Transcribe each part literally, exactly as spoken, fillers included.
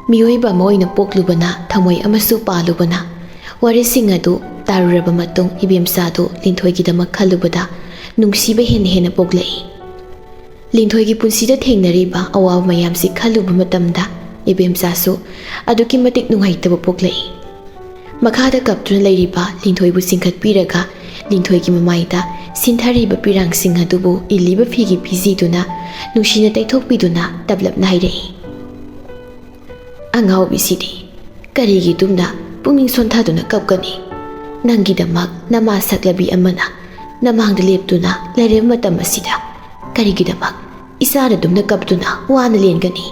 ꯃꯤꯑꯣꯏꯕ ꯑꯃ ꯑꯣꯏꯅ ꯄꯣꯛꯂꯨꯕꯅ, ꯊꯃꯣꯏ ꯑꯃꯁꯨ ꯄꯥꯜꯂꯨꯕꯅ, ꯋꯥꯔꯤꯁꯤꯡ ꯑꯗꯨ ꯇꯥꯔꯨꯔꯕ ꯃꯇꯨꯡ ꯏꯕꯦꯝꯆꯥꯗꯨ ꯂꯤꯟꯊꯣꯏꯒꯤꯗꯃꯛ ꯈꯜꯂꯨꯕꯗ ꯅꯨꯡꯁꯤꯕ ꯍꯦꯟꯅ ꯍꯦꯟꯅ ꯄꯣꯛꯂꯛꯏ꯫ ꯂꯤꯟꯊꯣꯏꯒꯤ ꯄꯨꯟꯁꯤꯗ ꯊꯦꯡꯅꯔꯤꯕ ꯑꯋꯥꯕ ꯃꯌꯥꯝꯁꯤ ꯈꯜꯂꯨꯕ ꯃꯇꯝꯗ ꯏꯕꯦꯝꯆꯥꯁꯨ ꯑꯗꯨꯛꯀꯤ ꯃꯇꯤꯛ ꯅꯨꯡꯉꯥꯏꯇꯕ ꯄꯣꯛꯂꯛꯏ꯫ ꯃꯈꯥꯗ ꯀꯞꯇꯨꯅ ꯂꯩꯔꯤꯕ ꯂꯤꯟꯊꯣꯏꯕꯨ ꯆꯤꯡꯈꯠꯄꯤꯔꯒ ꯂꯤꯟꯊꯣꯏꯒꯤ ꯃꯃꯥꯏꯗ ꯁꯤꯟꯊꯔꯤꯕ ꯄꯤꯔꯥꯡꯁꯤꯡ ꯑꯗꯨꯕꯨ ꯏꯜꯂꯤꯕ ꯐꯤꯒꯤ ꯐꯤꯖꯤꯗꯨꯅ ꯅꯨꯡꯁꯤꯅ ꯇꯩꯊꯣꯛꯄꯤꯗꯨꯅ ꯇꯞꯂꯞꯅ ꯍꯥꯏꯔꯛꯏ, "ꯑꯉꯥꯎꯕꯤꯁꯤꯗꯤ ꯀꯔꯤꯒꯤ ꯇꯨꯝꯅ ꯄꯨꯛꯅꯤꯡ ꯁꯣꯟꯊꯗꯨꯅ ꯀꯞꯀꯅꯤ? ꯅꯪꯒꯤꯗꯃꯛ ꯅꯃꯥ ꯁꯛꯂꯕꯤ ꯑꯃꯅ ꯅꯃꯥꯡꯗ ꯂꯦꯞꯇꯨꯅ ꯂꯩꯔꯤꯕ ꯃꯇꯝ ꯑꯁꯤꯗ ꯀꯔꯤꯒꯤꯗꯃꯛ ꯏꯆꯥꯅ ꯇꯨꯝꯅ ꯀꯞꯇꯨꯅ ꯋꯥꯅ ꯂꯦꯟꯒꯅꯤ?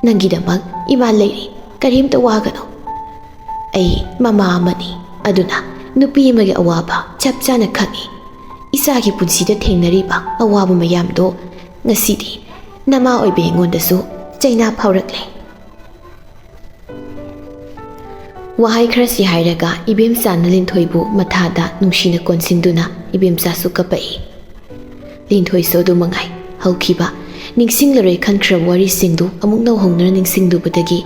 ꯅꯪꯒꯤꯗꯃꯛ ꯏꯃꯥ ꯂꯩꯔꯤ, ꯀꯔꯤꯝꯇ ꯋꯥꯒꯅꯨ꯫ ꯑꯩ ꯃꯃꯥ ꯑꯃꯅꯤ, ꯑꯗꯨꯅ ꯅꯨꯄꯤ ꯑꯃꯒꯤ ꯑꯋꯥꯕ ꯆꯞ ꯆꯥꯅ ꯈꯪꯏ꯫ ꯏꯆꯥꯒꯤ ꯄꯨꯟꯁꯤꯗ ꯊꯦꯡꯅꯔꯤꯕ ꯑꯋꯥꯕ ꯃꯌꯥꯝꯗꯣ ꯉꯁꯤꯗꯤ ꯅꯃꯥ ꯑꯣꯏꯕ ꯑꯩꯉꯣꯟꯗꯁꯨ ꯆꯩꯅꯥ ꯐꯥꯎꯔꯛꯂꯦ"꯫ ꯋꯥꯍꯩ ꯈꯔꯁꯤ ꯍꯥꯏꯔꯒ ꯏꯕꯦꯝꯆꯥꯅ ꯂꯤꯟꯊꯣꯏꯕꯨ ꯃꯊꯥꯗ ꯅꯨꯡꯁꯤꯅ ꯀꯣꯟꯁꯤꯟꯗꯨꯅ ꯏꯕꯦꯝꯆꯥꯁꯨ ꯀꯞꯄꯛꯏ꯫ ꯂꯤꯟꯊꯣꯏꯁꯨ ꯑꯗꯨ ꯃꯉꯥꯏ꯫ ꯍꯧꯈꯤꯕ, ꯅꯤꯡꯁꯤꯡꯂꯔꯣꯏ ꯈꯟꯈ꯭ꯔꯕ ꯋꯥꯔꯤꯁꯤꯡꯗꯨ ꯑꯃꯨꯛ ꯅꯧꯍꯧꯅꯅ ꯅꯤꯡꯁꯤꯡꯂꯨꯕꯗꯒꯤ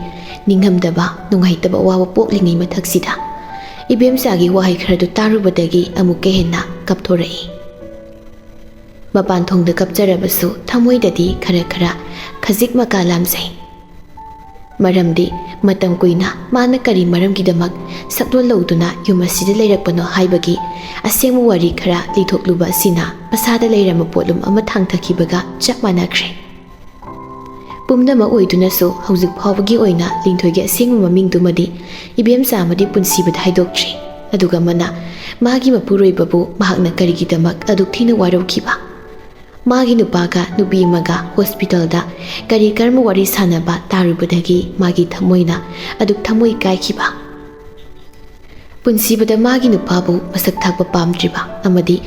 ꯅꯤꯡꯉꯝꯗꯕ, ꯅꯨꯡꯉꯥꯏꯇꯕ, ꯑꯋꯥꯕ ꯄꯣꯛꯂꯤꯉꯩ ꯃꯊꯛꯁꯤꯗ ꯏꯕꯦꯝꯆꯥꯒꯤ ꯋꯥꯍꯩ ꯈꯔꯗꯨ ꯇꯥꯔꯨꯕꯗꯒꯤ ꯑꯃꯨꯛꯀ ꯍꯦꯟꯅ ꯀꯞꯊꯣꯔꯛꯏ꯫ ꯃꯄꯥꯟ ꯊꯣꯡꯗ ꯀꯞꯆꯔꯕꯁꯨ ꯊꯃꯣꯏꯗꯗꯤ ꯈꯔ ꯈꯔ ꯈꯖꯤꯛ ꯃꯀꯥ ꯂꯥꯝꯖꯩ꯫ ꯃꯔꯝꯗꯤ ꯃꯇꯝ ꯀꯨꯏꯅ ꯃꯥꯅ ꯀꯔꯤ ꯃꯔꯝꯒꯤꯗꯃꯛ ꯁꯛꯂꯣꯟ ꯂꯧꯗꯨꯅ ꯌꯨꯝ ꯑꯁꯤꯗ ꯂꯩꯔꯛꯄꯅꯣ ꯍꯥꯏꯕꯒꯤ ꯑꯁꯦꯡꯕ ꯋꯥꯔꯤ ꯈꯔ ꯂꯤꯊꯣꯛꯂꯨꯕ ꯑꯁꯤꯅ ꯃꯁꯥꯗ ꯂꯩꯔꯝꯕ ꯄꯣꯠꯂꯨꯝ ꯑꯃ ꯊꯥꯡꯊꯈꯤꯕꯒ ꯆꯞ ꯃꯥꯟꯅꯈ꯭ꯔꯦ꯫ ꯄꯨꯝꯅꯃꯛ ꯑꯣꯏꯗꯨꯅꯁꯨ ꯍꯧꯖꯤꯛ ꯐꯥꯎꯕꯒꯤ ꯑꯣꯏꯅ ꯂꯤꯟꯊꯣꯏꯒꯤ ꯑꯁꯦꯡꯕ ꯃꯃꯤꯡꯗꯨꯃꯗꯤ ꯏꯕꯦꯝꯆꯥ ꯑꯃꯗꯤ ꯄꯨꯟꯁꯤꯕꯗ ꯍꯥꯏꯗꯣꯛꯇ꯭ꯔꯤ꯫ ꯑꯗꯨꯒ ꯑꯃꯅ ꯃꯥꯒꯤ ꯃꯄꯨꯔꯣꯏꯕꯕꯨ ꯃꯍꯥꯛꯅ ꯀꯔꯤꯒꯤꯗꯃꯛ ꯑꯗꯨꯛ ꯊꯤꯅ ꯋꯥꯔꯧꯈꯤꯕ? ꯃꯥꯒꯤ ꯅꯨꯄꯥꯒ ꯅꯨꯄꯤ ꯑꯃꯒ ꯍꯣꯁꯄꯤꯇꯥꯜꯗ ꯀꯔꯤ ꯀꯔꯝꯕ ꯋꯥꯔꯤ ꯁꯥꯟꯅꯕ ꯇꯥꯔꯨꯕꯗꯒꯤ ꯃꯥꯒꯤ ꯊꯃꯣꯏꯅ ꯑꯗꯨꯛ ꯊꯃꯣꯏ ꯀꯥꯏꯈꯤꯕ? ꯄꯨꯟꯁꯤꯕꯗ ꯃꯥꯒꯤ ꯅꯨꯄꯥꯕꯨ ꯃꯁꯛ ꯊꯥꯛꯄ ꯄꯥꯝꯗ꯭ꯔꯤꯕ ꯑꯃꯗꯤ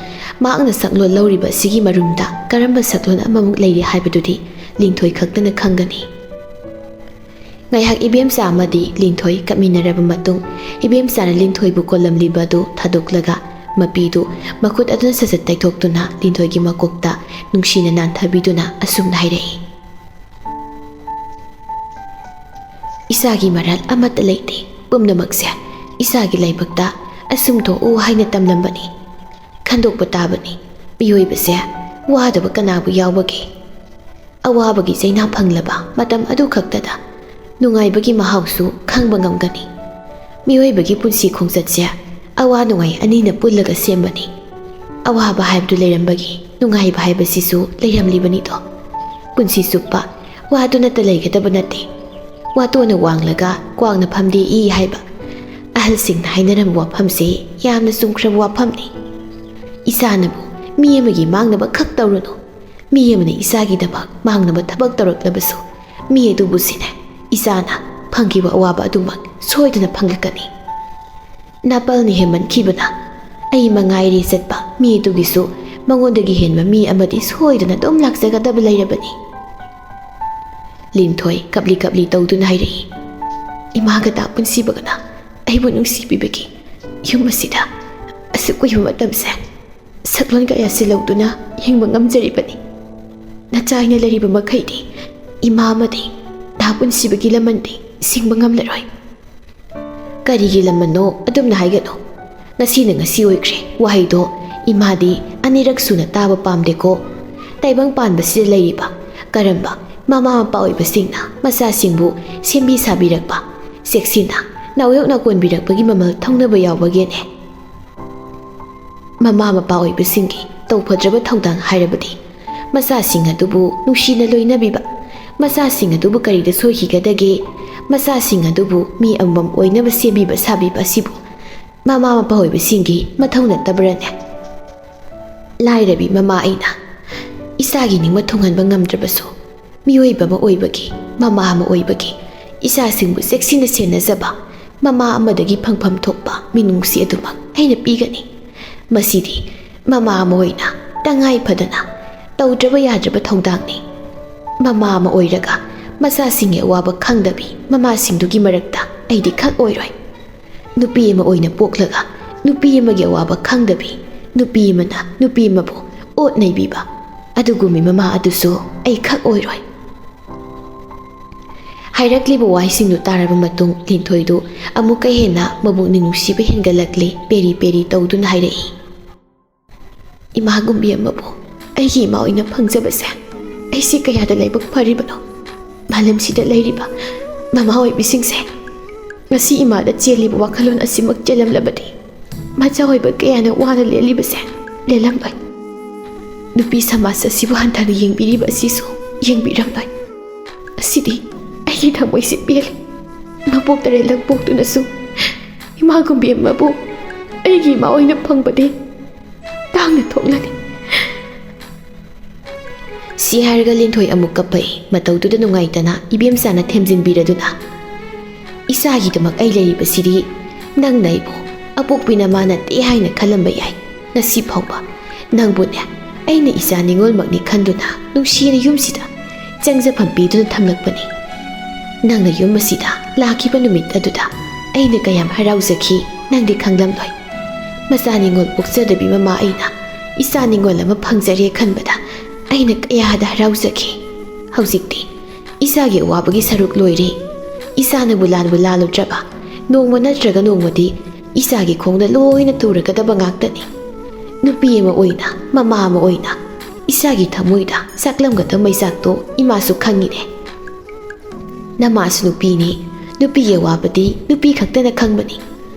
ꯃꯍꯥꯛꯅ ꯁꯛꯂꯣꯟ ꯂꯧꯔꯤꯕ ꯑꯁꯤꯒꯤ ꯃꯔꯨꯝꯗ ꯀꯔꯝꯕ ꯁꯛꯂꯣꯟ ꯑꯃꯃꯨꯛ ꯂꯩꯔꯤ ꯍꯥꯏꯕꯗꯨꯗꯤ ꯂꯤꯟꯊꯣꯏ ꯈꯛꯇꯅ ꯈꯪꯒꯅꯤ꯫ ꯉꯥꯏꯍꯥꯛ ꯏꯕꯦꯝꯆꯥ ꯑꯃꯗꯤ ꯂꯤꯟꯊꯣꯏ ꯀꯞꯃꯤꯟꯅꯔꯕ ꯃꯇꯨꯡ, ꯏꯕꯦꯝꯆꯥꯅ ꯂꯤꯟꯊꯣꯏꯕꯨ ꯀꯣꯜꯂꯝꯂꯤꯕ ꯑꯗꯨ ꯊꯥꯗꯣꯛꯂꯒ ꯃꯄꯤꯗꯨ ꯃꯈꯨꯠ ꯑꯗꯨꯅ ꯁꯠ ꯁꯠ ꯇꯩꯊꯣꯛꯇꯨꯅ ꯂꯤꯟꯊꯣꯏꯒꯤ ꯃꯀꯣꯛꯇ ꯅꯨꯡꯁꯤꯅ ꯅꯥꯟꯊꯕꯤꯗꯨꯅ ꯑꯁꯨꯝꯅ ꯍꯥꯏꯔꯛꯏ, ꯏꯁꯥꯒꯤ ꯃꯔꯥꯜ ꯑꯃꯠꯇ ꯂꯩꯇꯦ꯫ ꯄꯨꯝꯅꯃꯛꯁꯦ ꯏꯁꯥꯒꯤ ꯂꯥꯏꯕꯛꯇ ꯑꯁꯨꯝ ꯊꯣꯛꯎ ꯍꯥꯏꯅ ꯇꯝꯂꯝꯕꯅꯤ꯫ ꯈꯟꯗꯣꯛꯄ ꯇꯥꯕꯅꯤ꯫ ꯃꯤꯑꯣꯏꯕꯁꯦ ꯋꯥꯗꯕ ꯀꯅꯥꯕꯨ ꯌꯥꯎꯕꯒꯦ? ꯑꯋꯥꯕꯒꯤ ꯆꯩꯅꯥ ꯐꯪꯂꯕ ꯃꯇꯝ ꯑꯗꯨ ꯈꯛꯇꯗ ꯅꯨꯡꯉꯥꯏꯕꯒꯤ ꯃꯍꯥꯎꯁꯨ ꯈꯪꯕ ꯉꯝꯒꯅꯤ꯫ ꯃꯤꯑꯣꯏꯕꯒꯤ ꯄꯨꯟꯁꯤ ꯈꯣꯡꯆꯠꯁꯦ ꯑꯋꯥ ꯅꯨꯡꯉꯥꯏ ꯑꯅꯤꯅ ꯄꯨꯜꯂꯒ ꯁꯦꯝꯕꯅꯤ꯫ ꯑꯋꯥꯕ ꯍꯥꯏꯕꯗꯨ ꯂꯩꯔꯝꯕꯒꯤ ꯅꯨꯡꯉꯥꯏꯕ ꯍꯥꯏꯕꯁꯤꯁꯨ ꯂꯩꯔꯝꯂꯤꯕꯅꯤꯗꯣ꯫ ꯄꯨꯟꯁꯤ ꯆꯨꯞꯄ ꯋꯥꯗꯨꯅꯇ ꯂꯩꯒꯗꯕ ꯅꯠꯇꯦ꯫ ꯋꯥꯇꯣꯟꯅ ꯋꯥꯡꯂꯒ ꯀ꯭ꯋꯥꯛꯅ ꯐꯝꯗꯦꯛꯏ ꯍꯥꯏꯕ ꯑꯍꯜꯁꯤꯡꯅ ꯍꯥꯏꯅꯔꯝꯕ ꯋꯥꯐꯝꯁꯦ ꯌꯥꯝꯅ ꯆꯨꯝꯈ꯭ꯔꯕ ꯋꯥꯐꯝꯅꯤ꯫ ꯏꯁꯥꯅꯕꯨ ꯃꯤ ꯑꯃꯒꯤ ꯃꯥꯡꯅꯕ ꯈꯛ ꯇꯧꯔꯨꯅꯨ꯫ ꯃꯤ ꯑꯃꯅ ꯏꯁꯥꯒꯤꯗꯃꯛ ꯃꯥꯡꯅꯕ ꯊꯕꯛ ꯇꯧꯔꯛꯂꯕꯁꯨ, ꯃꯤ ꯑꯗꯨꯕꯨ ꯁꯤꯅꯦ ꯏꯁꯥꯅ ꯐꯪꯈꯤꯕ ꯑꯋꯥꯕ ꯑꯗꯨꯃꯛ ꯁꯣꯏꯗꯅ ꯐꯪꯂꯛꯀꯅꯤ꯫ ꯅꯥꯄꯜꯅ ꯍꯦꯟꯃꯟꯈꯤꯕꯅ ꯑꯩ ꯃꯉꯥꯏꯔꯦ ꯆꯠꯄ ꯃꯤ ꯑꯗꯨꯒꯤꯁꯨ ꯃꯉꯣꯟꯗꯒꯤ ꯍꯦꯟꯕ ꯃꯤ ꯑꯃꯗꯤ ꯁꯣꯏꯗꯅ ꯑꯗꯨꯝ ꯂꯥꯛꯆꯒꯗꯕ ꯂꯩꯔꯕꯅꯤ꯫ ꯂꯤꯟꯊꯣꯏ ꯀꯞꯂꯤ ꯀꯞꯂꯤ ꯇꯧꯗꯨꯅ ꯍꯥꯏꯔꯛꯏ, "ꯏꯃꯥꯒ ꯗꯥ ꯄꯨꯟꯁꯤꯕꯒꯅ ꯑꯩꯕꯨ ꯅꯨꯡꯁꯤꯕꯤꯕꯒꯤ ꯌꯨꯝ ꯑꯁꯤꯗ ꯑꯁꯨꯛ ꯀꯨꯏꯕ ꯃꯇꯝꯁꯦ ꯁꯛꯂꯣꯟ ꯀꯌꯥ ꯁꯤꯜꯍꯧꯗꯨꯅ ꯍꯤꯡꯕ ꯉꯝꯖꯔꯤꯕꯅꯤ꯫ ꯅꯆꯥ ꯑꯩꯅ ꯂꯩꯔꯤꯕ ꯃꯈꯩꯗꯤ ꯏꯃꯥ ꯑꯃꯗꯤ ꯗꯥ ꯄꯨꯟꯁꯤꯕꯒꯤ ꯂꯃꯟꯗꯤ ꯁꯤꯡꯕ ꯉꯝꯂꯔꯣꯏ꯫" "ꯀꯔꯤꯒꯤ ꯂꯃꯟꯅꯣ ꯑꯗꯨꯝꯅ ꯍꯥꯏꯒꯅꯨ? ꯉꯁꯤꯅ ꯉꯁꯤ ꯑꯣꯏꯈ꯭ꯔꯦ꯫ ꯋꯥꯍꯩꯗꯣ ꯏꯃꯥꯗꯤ ꯑꯅꯤꯔꯛ ꯁꯨꯅ ꯇꯥꯕ ꯄꯥꯝꯗꯦꯀꯣ꯫ ꯇꯥꯏꯕꯪ ꯄꯥꯟꯕꯁꯤꯗ ꯂꯩꯔꯤꯕ ꯀꯔꯝꯕ ꯃꯃꯥ ꯃꯄꯥ ꯑꯣꯏꯕꯁꯤꯡꯅ ꯃꯆꯥꯁꯤꯡꯕꯨ ꯁꯦꯝꯕꯤ ꯁꯥꯕꯤꯔꯛꯄ, ꯆꯦꯛꯁꯤꯟꯅ ꯅꯥꯎꯌꯣꯛꯅ ꯀꯣꯟꯕꯤꯔꯛꯄꯒꯤ ꯃꯃꯜ ꯊꯧꯅꯕ ꯌꯥꯎꯕꯒꯦꯅꯦ?" ꯃꯃꯥ ꯃꯄꯥ ꯑꯣꯏꯕꯁꯤꯡꯒꯤ ꯇꯧꯐꯗ꯭ꯔꯕ ꯊꯧꯗꯥꯡ ꯍꯥꯏꯔꯕꯗꯤ ꯃꯆꯥꯁꯤꯡ ꯑꯗꯨꯕꯨ ꯅꯨꯡꯁꯤꯅ ꯂꯣꯏꯅꯕꯤꯕ, ꯃꯆꯥꯁꯤꯡ ꯑꯗꯨꯕꯨ ꯀꯔꯤꯗ ꯁꯣꯏꯈꯤꯒꯗꯒꯦ, ꯃꯆꯥꯁꯤꯡ ꯑꯗꯨꯕꯨ ꯃꯤ ꯑꯃꯃꯝ ꯑꯣꯏꯅꯕ ꯁꯦꯝꯕꯤꯕ ꯁꯥꯕꯤꯕ ꯑꯁꯤꯕꯨ ꯃꯃꯥ ꯃꯄꯥ ꯑꯣꯏꯕꯁꯤꯡꯒꯤ ꯃꯊꯧ ꯅꯠꯇꯕ꯭ꯔꯅꯦ? ꯂꯥꯏꯔꯕꯤ ꯃꯃꯥ ꯑꯩꯅ ꯏꯆꯥꯒꯤ ꯅꯤꯡꯕ ꯊꯨꯡꯍꯟꯕ ꯉꯝꯗ꯭ꯔꯕꯁꯨ, ꯃꯤꯑꯣꯏꯕ ꯑꯃ ꯑꯣꯏꯕꯒꯤ, ꯃꯃꯥ ꯑꯃ ꯑꯣꯏꯕꯒꯤ, ꯏꯆꯥꯁꯤꯡꯕꯨ ꯆꯦꯛꯁꯤꯟꯅ ꯁꯦꯟꯅꯖꯕ ꯃꯃꯥ ꯑꯃꯗꯒꯤ ꯐꯪꯐꯝ ꯊꯣꯛꯄ ꯃꯤꯅꯨꯡꯁꯤ ꯑꯗꯨꯃꯛ ꯑꯩꯅ ꯄꯤꯒꯅꯤ꯫ ꯃꯁꯤꯗꯤ ꯃꯃꯥ ꯑꯃ ꯑꯣꯏꯅ ꯇꯉꯥꯏ ꯐꯗꯅ ꯇꯧꯗ꯭ꯔꯕ ꯌꯥꯗ꯭ꯔꯕ ꯊꯧꯗꯥꯡꯅꯤ꯫ ꯃꯃꯥ ꯑꯃ ꯑꯣꯏꯔꯒ ꯃꯆꯥꯁꯤꯡꯒꯤ ꯑꯋꯥꯕ ꯈꯪꯗꯕꯤ ꯃꯃꯥꯁꯤꯡꯗꯨꯒꯤ ꯃꯔꯛꯇ ꯑꯩꯗꯤ ꯈꯛ ꯑꯣꯏꯔꯣꯏ꯫ ꯅꯨꯄꯤ ꯑꯃ ꯑꯣꯏꯅ ꯄꯣꯛꯂꯒ ꯅꯨꯄꯤ ꯑꯃꯒꯤ ꯑꯋꯥꯕ ꯈꯪꯗꯕꯤ, ꯅꯨꯄꯤ ꯑꯃꯅ ꯅꯨꯄꯤ ꯑꯃꯕꯨ ꯑꯣꯠ ꯅꯩꯕꯤꯕ ꯑꯗꯨꯒꯨꯝꯕꯤ ꯃꯃꯥ ꯑꯗꯨꯁꯨ ꯑꯩ ꯈꯛ ꯑꯣꯏꯔꯣꯏ꯫ ꯍꯥꯏꯔꯛꯂꯤꯕ ꯋꯥꯍꯩꯁꯤꯡꯗꯨ ꯇꯥꯔꯕ ꯃꯇꯨꯡ, ꯂꯤꯟꯊꯣꯏꯗꯨ ꯑꯃꯨꯛꯀ ꯍꯦꯟꯅ ꯃꯕꯨꯛꯅꯤꯡ ꯅꯨꯡꯁꯤꯕ ꯍꯦꯟꯒꯠꯂꯛꯂꯦ꯫ ꯄꯦꯔꯤ ꯄꯦꯔꯤ ꯇꯧꯗꯨꯅ ꯍꯥꯏꯔꯛꯏ, "ꯏꯃꯥ ꯒꯨꯝꯕꯤ ꯑꯃꯕꯨ ꯑꯩꯒꯤ ꯏꯃꯥ ꯑꯣꯏꯅ ꯐꯪꯖꯕꯁꯦ ꯑꯩꯁꯦ ꯀꯌꯥꯗ ꯂꯥꯏꯕꯛ ꯐꯔꯤꯕꯅꯣ꯫ ꯃꯥꯂꯦꯝꯁꯤꯗ ꯂꯩꯔꯤꯕ ꯃꯃꯥ ꯑꯣꯏꯕꯤꯁꯤꯡꯁꯦ ꯉꯁꯤ ꯏꯃꯥꯗ ꯆꯦꯜꯂꯤꯕ ꯋꯥꯈꯜꯂꯣꯟ ꯑꯁꯤꯃꯛ ꯆꯦꯜꯂꯝꯂꯕꯗꯤ ꯃꯆꯥ ꯑꯣꯏꯕ ꯀꯌꯥꯅ ꯋꯥꯅ ꯂꯦꯜꯂꯤꯕꯁꯦ ꯂꯦꯜꯂꯝꯂꯣꯏ꯫ ꯅꯨꯄꯤ ꯁꯃꯥꯖ ꯑꯁꯤꯕꯨ ꯍꯟꯊꯅ ꯌꯦꯡꯕꯤꯔꯤꯕ ꯑꯁꯤꯁꯨ ꯌꯦꯡꯕꯤꯔꯝꯂꯣꯏ꯫ ꯑꯁꯤꯗꯤ ꯑꯩꯒꯤ ꯊꯃꯣꯏꯁꯤ ꯄꯦꯜꯂꯤ꯫ ꯃꯄꯣꯛ ꯇꯔꯦꯠꯂꯛ ꯄꯣꯛꯇꯨꯅꯁꯨ ꯏꯃꯥ ꯒꯨꯝꯕꯤ ꯑꯃꯕꯨ ꯑꯩꯒꯤ ꯏꯃꯥ ꯑꯣꯏꯅ ꯐꯪꯕꯗꯤ ꯇꯥꯡꯅ ꯊꯣꯛꯂꯅꯤ꯫" ꯁꯤ ꯍꯥꯏꯔꯒ ꯂꯤꯟꯊꯣꯏ ꯑꯃꯨꯛ ꯀꯞꯄꯛꯏ꯫ ꯃꯇꯧꯗꯨꯗ ꯅꯨꯡꯉꯥꯏꯇꯅ ꯏꯕꯦꯝꯆꯥꯅ ꯊꯦꯝꯖꯤꯟꯕꯤꯔꯗꯨꯅ, "ꯏꯆꯥꯒꯤꯗꯃꯛ ꯑꯩ ꯂꯩꯔꯤꯕꯁꯤꯗꯤ ꯅꯪꯅ ꯑꯩꯕꯨ ꯑꯄꯣꯛꯄꯤ ꯅꯃꯥ ꯅꯠꯇꯦ ꯍꯥꯏꯅ ꯈꯜꯂꯝꯕ ꯌꯥꯏ꯫ ꯉꯁꯤ ꯐꯥꯎꯕ ꯅꯪꯕꯨꯅꯦ ꯑꯩꯅ ꯏꯆꯥ ꯅꯤꯉꯣꯜꯃꯛꯅꯤ ꯈꯟꯗꯨꯅ ꯅꯨꯡꯁꯤꯅ ꯌꯨꯝꯁꯤꯗ ꯆꯪꯖꯐꯝ ꯄꯤꯗꯨꯅ ꯊꯝꯂꯛꯄꯅꯤ꯫ ꯅꯪꯅ ꯌꯨꯝ ꯑꯁꯤꯗ ꯂꯥꯛꯈꯤꯕ ꯅꯨꯃꯤꯠ ꯑꯗꯨꯗ ꯑꯩꯅ ꯀꯌꯥꯝ ꯍꯔꯥꯎꯖꯈꯤ ꯅꯪꯗꯤ ꯈꯪꯂꯝꯂꯣꯏ꯫ ꯃꯆꯥ ꯅꯤꯉꯣꯜ ꯄꯣꯛꯆꯗꯕꯤ ꯃꯃꯥ ꯑꯩꯅ ꯏꯆꯥ ꯅꯤꯉꯣꯜ ꯑꯃ ꯐꯪꯖꯔꯦ ꯈꯟꯕꯗ ꯑꯩꯅ ꯀꯌꯥꯗ ꯍꯔꯥꯎꯖꯈꯤ꯫ ꯍꯧꯖꯤꯛꯇꯤ ꯏꯆꯥꯒꯤ ꯑꯋꯥꯕꯒꯤ ꯁꯔꯨꯛ ꯂꯣꯏꯔꯦ꯫ ꯏꯆꯥꯅꯕꯨ ꯂꯥꯟꯕꯨ ꯂꯥꯜꯂꯨꯗ꯭ꯔꯕ ꯅꯣꯡꯃ ꯅꯠꯇ꯭ꯔꯒ ꯅꯣꯡꯃꯗꯤ ꯏꯆꯥꯒꯤ ꯈꯣꯡꯗ ꯂꯣꯏꯅ ꯇꯨꯔꯒꯗꯕ ꯉꯥꯛꯇꯅꯤ꯫ ꯅꯨꯄꯤ ꯑꯃ ꯑꯣꯏꯅ, ꯃꯃꯥ ꯑꯃ ꯑꯣꯏꯅ ꯏꯆꯥꯒꯤ ꯊꯃꯣꯏꯗ ꯆꯥꯛꯂꯝꯒꯗꯕ ꯃꯩꯆꯥꯛꯇꯣ ꯏꯃꯥꯁꯨ ꯈꯪꯉꯤꯅꯦ꯫ ꯅꯃꯥꯁꯨ ꯅꯨꯄꯤꯅꯤ, ꯅꯨꯄꯤꯒꯤ ꯑꯋꯥꯕꯗꯤ ꯅꯨꯄꯤ ꯈꯛꯇꯅ ꯈꯪꯕꯅꯤ꯫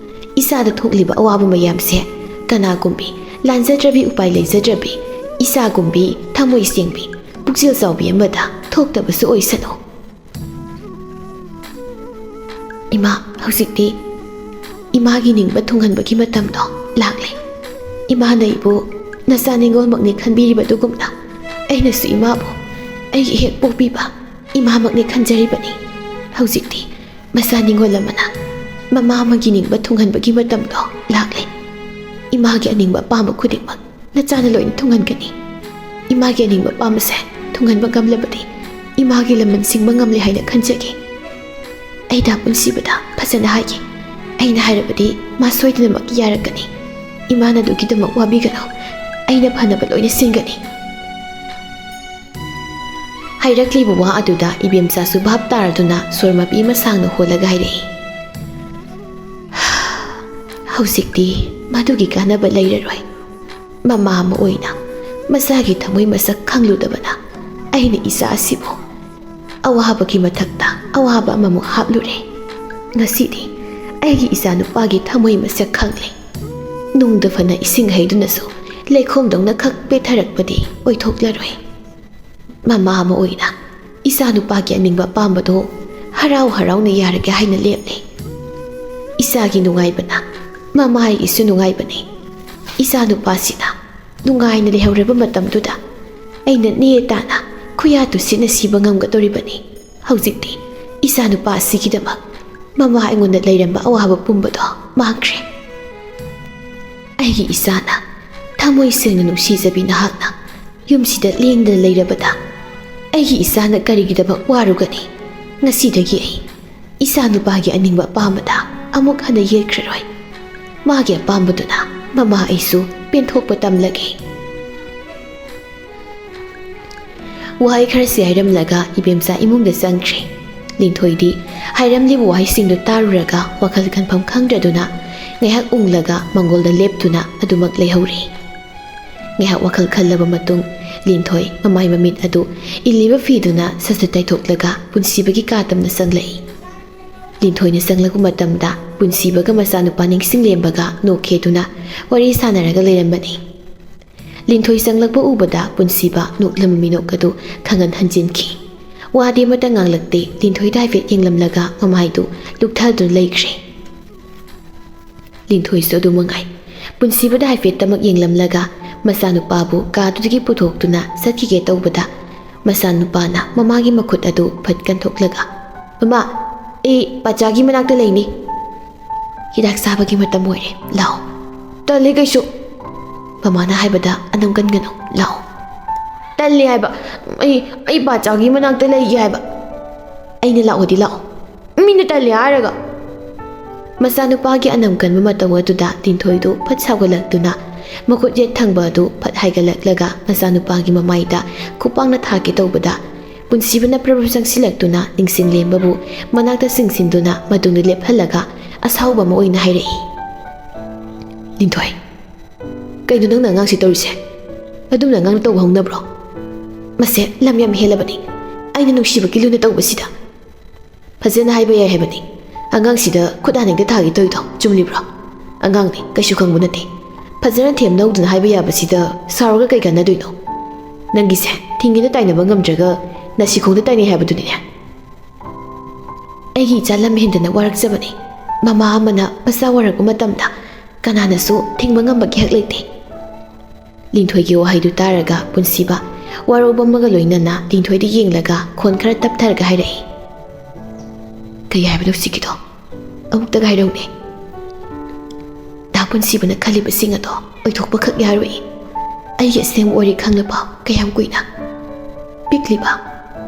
ꯏꯆꯥꯗ ꯊꯣꯛꯂꯤꯕ ꯑꯋꯥꯕ ꯃꯌꯥꯝꯁꯦ ꯀꯅꯥꯒꯨꯝꯕꯤ ꯂꯥꯟꯖꯗ꯭ꯔꯕꯤ, ꯎꯄꯥꯏ ꯂꯩꯖꯗ꯭ꯔꯕꯤ ꯏꯆꯥꯒꯨꯝꯕꯤ ꯊꯃꯣꯏ ꯁꯦꯡꯕꯤ ꯄꯨꯛꯆꯦꯜ ꯆꯥꯎꯕꯤ ꯑꯃꯗ ꯊꯣꯛꯇꯕꯁꯨ ꯑꯣꯏꯁꯅꯨ꯫" ꯏꯃꯥ, ꯍꯧꯖꯤꯛꯇꯤ ꯏꯃꯥꯒꯤ ꯅꯤꯡꯕ ꯊꯨꯡꯍꯟꯕꯒꯤ ꯃꯇꯝꯗꯣ ꯂꯥꯛꯂꯦ꯫ ꯏꯃꯥꯅ ꯑꯩꯕꯨ ꯅꯆꯥ ꯅꯤꯉꯣꯜꯃꯛꯅꯤ ꯈꯟꯕꯤꯔꯤꯕꯗꯨꯒꯨꯝꯅ ꯑꯩꯅꯁꯨ ꯏꯃꯥꯕꯨ ꯑꯩꯒꯤ ꯍꯦꯛ ꯄꯣꯛꯄꯤꯕ ꯏꯃꯥꯃꯛꯅꯤ ꯈꯟꯖꯔꯤꯕꯅꯤ꯫ ꯍꯧꯖꯤꯛꯇꯤ ꯃꯆꯥ ꯅꯤꯉꯣꯜ ꯑꯃꯅ ꯃꯃꯥ ꯑꯃꯒꯤ ꯅꯤꯡꯕ ꯊꯨꯡꯍꯟꯕꯒꯤ ꯃꯇꯝꯗꯣ ꯂꯥꯛꯂꯦ꯫ ꯏꯃꯥꯒꯤ ꯑꯅꯤꯡꯕ ꯑꯄꯥꯝꯕ ꯈꯨꯗꯤꯡꯃꯛ ꯅꯆꯥꯅ ꯂꯣꯏꯅ ꯊꯨꯡꯍꯟꯒꯅꯤ꯫ ꯏꯃꯥꯒꯤ ꯑꯅꯤꯡꯕ ꯑꯄꯥꯝꯕꯁꯦ ꯊꯨꯡꯍꯟꯕ ꯉꯝꯂꯕꯗꯤ ꯏꯃꯥꯒꯤ ꯂꯃꯟ ꯁꯤꯡꯕ ꯉꯝꯂꯦ ꯍꯥꯏꯅ ꯈꯟꯖꯒꯦ꯫ ꯑꯩ ꯗꯥ ꯄꯨꯟꯁꯤꯕꯗ ꯐꯖꯅ ꯍꯥꯏꯒꯦ꯫ ꯑꯩꯅ ꯍꯥꯏꯔꯕꯗꯤ ꯃꯥ ꯁꯣꯏꯗꯅꯃꯛ ꯌꯥꯔꯛꯀꯅꯤ꯫ ꯏꯃꯥꯅ ꯑꯗꯨꯒꯤꯗꯃꯛ ꯋꯥꯕꯤꯒꯅꯨ꯫ ꯑꯩꯅ ꯐꯅꯕ ꯂꯣꯏꯅ ꯁꯤꯟꯒꯅꯤ꯫ ꯍꯥꯏꯔꯛꯂꯤꯕ ꯋꯥ ꯑꯗꯨꯗ ꯏꯕꯦꯝꯆꯥꯁꯨ ꯚꯥꯞ ꯇꯥꯔꯗꯨꯅ ꯁꯣꯔ ꯃꯄꯤ ꯑꯃ ꯁꯥꯡꯅ ꯍꯣꯜꯂꯒ ꯍꯥꯏꯔꯛꯏ, "ꯍꯧꯖꯤꯛꯇꯤ ꯃꯗꯨꯒꯤ ꯀꯥꯟꯅꯕ ꯂꯩꯔꯔꯣꯏ꯫ ꯃꯃꯥ ꯑꯃ ꯑꯣꯏꯅ ꯃꯆꯥꯒꯤ ꯊꯃꯣꯏ ꯃꯁꯛ ꯈꯪꯂꯨꯗꯕꯅ ꯑꯩꯅ ꯏꯆꯥ ꯑꯁꯤꯕꯨ ꯑꯋꯥꯕꯒꯤ ꯃꯊꯛꯇ ꯑꯋꯥꯕ ꯑꯃꯃꯨꯛ ꯍꯥꯞꯂꯨꯔꯦ꯫ ꯉꯁꯤꯗꯤ ꯑꯩꯒꯤ ꯏꯆꯥꯅꯨꯄꯥꯒꯤ ꯊꯃꯣꯏ ꯃꯁꯛ ꯈꯪꯂꯦ꯫ ꯅꯨꯡꯗ ꯐꯅ ꯏꯁꯤꯡ ꯍꯩꯗꯨꯅꯁꯨ ꯂꯩꯈꯣꯝꯗꯧꯅ ꯈꯛ ꯄꯦꯊꯔꯛꯄꯗꯤ ꯑꯣꯏꯊꯣꯛꯂꯔꯣꯏ꯫ ꯃꯃꯥ ꯑꯃ ꯑꯣꯏꯅ ꯏꯆꯥꯅꯨꯄꯥꯒꯤ ꯑꯅꯤꯡꯕ ꯑꯄꯥꯝꯕꯗꯣ ꯍꯔꯥꯎ ꯍꯔꯥꯎꯅ ꯌꯥꯔꯒꯦ ꯍꯥꯏꯅ ꯂꯦꯞꯂꯦ꯫ ꯏꯆꯥꯒꯤ ꯅꯨꯡꯉꯥꯏꯕꯅ ꯃꯃꯥ ꯑꯩꯒꯤꯁꯨ ꯅꯨꯡꯉꯥꯏꯕꯅꯤ꯫ ꯏꯆꯥꯅꯨꯄꯥꯁꯤꯅ ꯅꯨꯡꯉꯥꯏꯅ ꯂꯩꯍꯧꯔꯕ ꯃꯇꯝꯗꯨꯗ ꯑꯩꯅ ꯅꯦ ꯇꯥꯅ ꯈꯨꯌꯥ ꯇꯨꯁꯤꯠꯅ ꯁꯤꯕ ꯉꯝꯒꯗꯧꯔꯤꯕꯅꯤ꯫ ꯍꯧꯖꯤꯛꯇꯤ ꯏꯆꯥꯅꯨꯄꯥ ꯑꯁꯤꯒꯤꯗꯃꯛ ꯃꯃꯥ ꯑꯩꯉꯣꯟꯗ ꯂꯩꯔꯝꯕ ꯑꯋꯥꯕ ꯄꯨꯝꯕꯗꯣ ꯃꯥꯡꯈ꯭ꯔꯦ꯫ ꯑꯩꯒꯤ ꯏꯆꯥꯅ ꯊꯃꯣꯏ ꯁꯦꯡꯅ ꯅꯨꯡꯁꯤꯖꯕꯤ ꯅꯍꯥꯛꯅ ꯌꯨꯝꯁꯤꯗ ꯂꯦꯡꯗꯅ ꯂꯩꯔꯕꯗ ꯑꯩꯒꯤ ꯏꯆꯥꯅ ꯀꯔꯤꯒꯤꯗꯃꯛ ꯋꯥꯔꯨꯒꯅꯤ? ꯉꯁꯤꯗꯒꯤ ꯑꯩ ꯏꯆꯥꯅꯨꯄꯥꯒꯤ ꯑꯅꯤꯡꯕ ꯑꯄꯥꯝꯕꯗ ꯑꯃꯨꯛ ꯍꯟꯅ ꯌꯦꯠꯈ꯭ꯔꯔꯣꯏ꯫ ꯃꯥꯒꯤ ꯑꯄꯥꯝꯕꯗꯨꯅ ꯃꯃꯥ ꯑꯩꯁꯨ ꯄꯦꯟꯊꯣꯛꯄ ꯇꯝꯂꯒꯦ꯫" ꯋꯥꯍꯩ ꯈꯔꯁꯤ ꯍꯥꯏꯔꯝꯂꯒ ꯏꯕꯦꯝꯆꯥ ꯏꯃꯨꯡꯗ ꯆꯪꯈ꯭ꯔꯦ꯫ ꯂꯤꯟꯊꯣꯏꯗꯤ ꯍꯥꯏꯔꯝꯂꯤꯕ ꯋꯥꯍꯩꯁꯤꯡꯗꯨ ꯇꯥꯔꯨꯔꯒ ꯋꯥꯈꯜ ꯈꯟꯐꯝ ꯈꯪꯗ꯭ꯔꯗꯨꯅ ꯉꯥꯏꯍꯥꯛ ꯎꯪꯂꯒ ꯃꯪꯒꯣꯜꯗ ꯂꯦꯞꯇꯨꯅ ꯑꯗꯨꯃꯛ ꯂꯩꯍꯧꯔꯦ꯫ ꯉꯥꯏꯍꯥꯛ ꯋꯥꯈꯜ ꯈꯜꯂꯕ ꯃꯇꯨꯡ ꯂꯤꯟꯊꯣꯏ ꯃꯃꯥꯏ ꯃꯃꯤꯠ ꯑꯗꯨ ꯏꯜꯂꯤꯕ ꯐꯤꯗꯨꯅ ꯁꯠ ꯁꯠ ꯇꯩꯊꯣꯛꯂꯒ ꯄꯨꯟꯁꯤꯕꯒꯤ ꯀꯥ ꯇꯝꯅ ꯆꯪꯂꯛꯏ꯫ ꯂꯤꯟꯊꯣꯏꯅ ꯆꯪꯂꯛꯄ ꯃꯇꯝꯗ ꯄꯨꯟꯁꯤꯕꯒ ꯃꯆꯥꯅꯨꯄꯥ ꯅꯤꯡꯁꯤꯡꯂꯦꯝꯕꯒ ꯅꯣꯛꯈꯦꯗꯨꯅ ꯋꯥꯔꯤ ꯁꯥꯟꯅꯔꯒ ꯂꯩꯔꯝꯕꯅꯤ꯫ ꯂꯤꯟꯊꯣꯏ ꯆꯪꯂꯛꯄ ꯎꯕꯗ ꯄꯨꯟꯁꯤꯕ ꯅꯣꯛꯂꯝꯕ ꯃꯤꯅꯣꯛ ꯑꯗꯨ ꯈꯪꯍꯟ ꯍꯟꯖꯤꯟꯈꯤ꯫ ꯋꯥꯗꯤ ꯑꯃꯠꯇ ꯉꯥꯡꯂꯛꯇꯦ꯫ ꯂꯤꯟꯊꯣꯏꯗ ꯍꯥꯏꯐꯦꯠ ꯌꯦꯡꯂꯝꯂꯒ ꯃꯃꯥꯏꯗꯨ ꯂꯨꯞꯊꯗꯨꯅ ꯂꯩꯈ꯭ꯔꯦ꯫ ꯂꯤꯟꯊꯣꯏꯁꯨ ꯑꯗꯨ ꯃꯉꯥꯏ꯫ ꯄꯨꯟꯁꯤꯕꯗ ꯍꯥꯏꯐꯦꯠꯇꯃꯛ ꯌꯦꯡꯂꯝꯂꯒ ꯃꯆꯥꯅꯨꯄꯥꯕꯨ ꯀꯥꯗꯨꯗꯒꯤ ꯄꯨꯊꯣꯛꯇꯨꯅ ꯆꯠꯈꯤꯒꯦ ꯇꯧꯕꯗ ꯃꯆꯥꯅꯨꯄꯥꯅ ꯃꯃꯥꯒꯤ ꯃꯈꯨꯠ ꯑꯗꯨ ꯐꯠ ꯀꯟꯊꯣꯛꯂꯒ, "ꯃꯃꯥ, ꯑꯩ ꯄꯥꯆꯥꯒꯤ ꯃꯅꯥꯛꯇ ꯂꯩꯅꯤ꯫ ꯍꯤꯗꯥꯛ ꯆꯥꯕꯒꯤ ꯃꯇꯝ ꯑꯣꯏꯔꯦ꯫ ꯂꯥꯛꯑꯣ꯫" "ꯇꯜꯂꯤ ꯀꯩꯁꯨ꯫" ꯃꯃꯥꯅ ꯍꯥꯏꯕꯗ ꯑꯅꯝ ꯀꯟꯒꯅꯨ꯫ "ꯂꯥꯛꯑꯣ꯫" "ꯇꯜꯂꯤ ꯍꯥꯏꯕ꯫ ꯑꯩ, ꯑꯩ ꯄꯥꯆꯥꯒꯤ ꯃꯅꯥꯛꯇ ꯂꯩꯒꯦ ꯍꯥꯏꯕ꯫" "ꯑꯩꯅ ꯂꯥꯛꯑꯣꯗꯤ ꯂꯥꯛꯑꯣ꯫ ꯃꯤꯅ ꯇꯜꯂꯤ ꯍꯥꯏꯔꯒ꯫" ꯃꯆꯥꯅꯨꯄꯥꯒꯤ ꯑꯅꯝ ꯀꯟꯕ ꯃꯇꯧ ꯑꯗꯨꯗ ꯂꯤꯟꯊꯣꯏꯗꯨ ꯐꯠ ꯁꯥꯎꯒꯠꯂꯛꯇꯨꯅ ꯃꯈꯨꯠ ꯌꯦꯠ ꯊꯪꯕ ꯑꯗꯨ ꯐꯠ ꯍꯥꯏꯒꯠꯂꯛꯂꯒ ꯃꯆꯥꯅꯨꯄꯥꯒꯤ ꯃꯃꯥꯏꯗ ꯈꯨꯄꯥꯛꯅ ꯊꯥꯒꯦ ꯇꯧꯕꯗ ꯄꯨꯟꯁꯤꯕꯅ ꯄ꯭ꯔꯞ ꯄ꯭ꯔꯞ ꯆꯪꯁꯤꯜꯂꯛꯇꯨꯅ ꯅꯤꯡꯁꯤꯡꯂꯦꯝꯕꯕꯨ ꯃꯅꯥꯛꯇ ꯆꯤꯡꯁꯤꯟꯗꯨꯅ ꯃꯇꯨꯡꯗ ꯂꯦꯞꯍꯜꯂꯒ ꯑꯁꯥꯎꯕ ꯑꯃ ꯑꯣꯏꯅ ꯍꯥꯏꯔꯛꯏ꯫ "ꯂꯤꯟꯊꯣꯏ, ꯀꯩꯅꯣ ꯅꯪꯅ ꯑꯉꯥꯡꯁꯤ ꯇꯧꯔꯤꯁꯦ? ꯑꯗꯨꯝꯅ ꯑꯉꯥꯡꯅ ꯇꯧꯕ ꯍꯧꯅꯕ꯭ꯔꯣ? ꯃꯁꯦ ꯂꯝ ꯌꯥꯝ ꯍꯦꯜꯂꯕꯅꯤ꯫ ꯑꯩꯅ ꯅꯨꯡꯁꯤꯕꯒꯤ ꯂꯨꯅ ꯇꯧꯕꯁꯤꯗ ꯐꯖꯅ ꯍꯥꯏꯕ ꯌꯥꯏ ꯍꯥꯏꯕꯅꯤ꯫ ꯑꯉꯥꯡꯁꯤꯗ ꯈꯨꯠ ꯍꯥꯟꯅ ꯍꯦꯛꯇ ꯊꯥꯒꯦ ꯇꯧꯔꯤꯗꯣ ꯆꯨꯝꯂꯤꯕ꯭ꯔꯣ? ꯑꯉꯥꯡꯅꯤ, ꯀꯩꯁꯨ ꯈꯪꯕ ꯅꯠꯇꯦ꯫ ꯐꯖꯅ ꯊꯦꯝꯅꯧꯗꯅ ꯍꯥꯏꯕ ꯌꯥꯕꯁꯤꯗ ꯁꯥꯎꯔꯒ ꯀꯩ ꯀꯥꯟꯅꯗꯣꯏꯅꯣ? ꯅꯪꯒꯤꯁꯦ ꯊꯤꯡꯒꯦꯅ ꯇꯥꯏꯅꯕ ꯉꯝꯗ꯭ꯔꯒ ꯅꯁꯤꯈꯣꯡꯗ ꯇꯥꯏꯅꯩ ꯍꯥꯏꯕꯗꯨꯅꯤꯅꯦ꯫ ꯑꯩꯒꯤ ꯏꯆꯥ ꯂꯝ ꯍꯦꯟꯗꯅ ꯋꯥꯔꯛꯆꯕꯅꯤ꯫ ꯃꯃꯥ ꯑꯃꯅ ꯃꯆꯥ ꯋꯥꯔꯛꯄ ꯃꯇꯝꯗ ꯀꯅꯥꯅꯁꯨ ꯊꯤꯡꯕ ꯉꯝꯕꯒꯤ ꯍꯛ ꯂꯩꯇꯦ꯫" ꯂꯤꯟꯊꯣꯏꯒꯤ ꯋꯥꯍꯩꯗꯨ ꯇꯥꯔꯒ ꯄꯨꯟꯁꯤꯕ ꯋꯥꯔꯧꯕ ꯑꯃꯒ ꯂꯣꯏꯅꯅ ꯂꯤꯟꯊꯣꯏꯗ ꯌꯦꯡꯂꯒ ꯈꯣꯟ ꯈꯔ ꯇꯞꯊꯔꯒ ꯍꯥꯏꯔꯛꯏ꯫ "ꯀꯩ ꯍꯥꯏꯕꯅꯣ ꯁꯤꯒꯤꯗꯣ? ꯑꯃꯨꯛꯇꯒ ꯍꯥꯏꯔꯧꯅꯦ꯫" ꯗꯥ ꯄꯨꯟꯁꯤꯕꯅ ꯈꯜꯂꯤꯕꯁꯤꯡ ꯑꯗꯣ ꯑꯣꯏꯊꯣꯛꯄꯈꯛ ꯌꯥꯔꯣꯏ꯫ ꯑꯩꯒꯤ ꯑꯁꯦꯡꯕ ꯋꯥꯔꯤ ꯈꯪꯂꯕ ꯀꯌꯥꯝ ꯀꯨꯏꯅ? ꯄꯤꯛꯂꯤꯕ,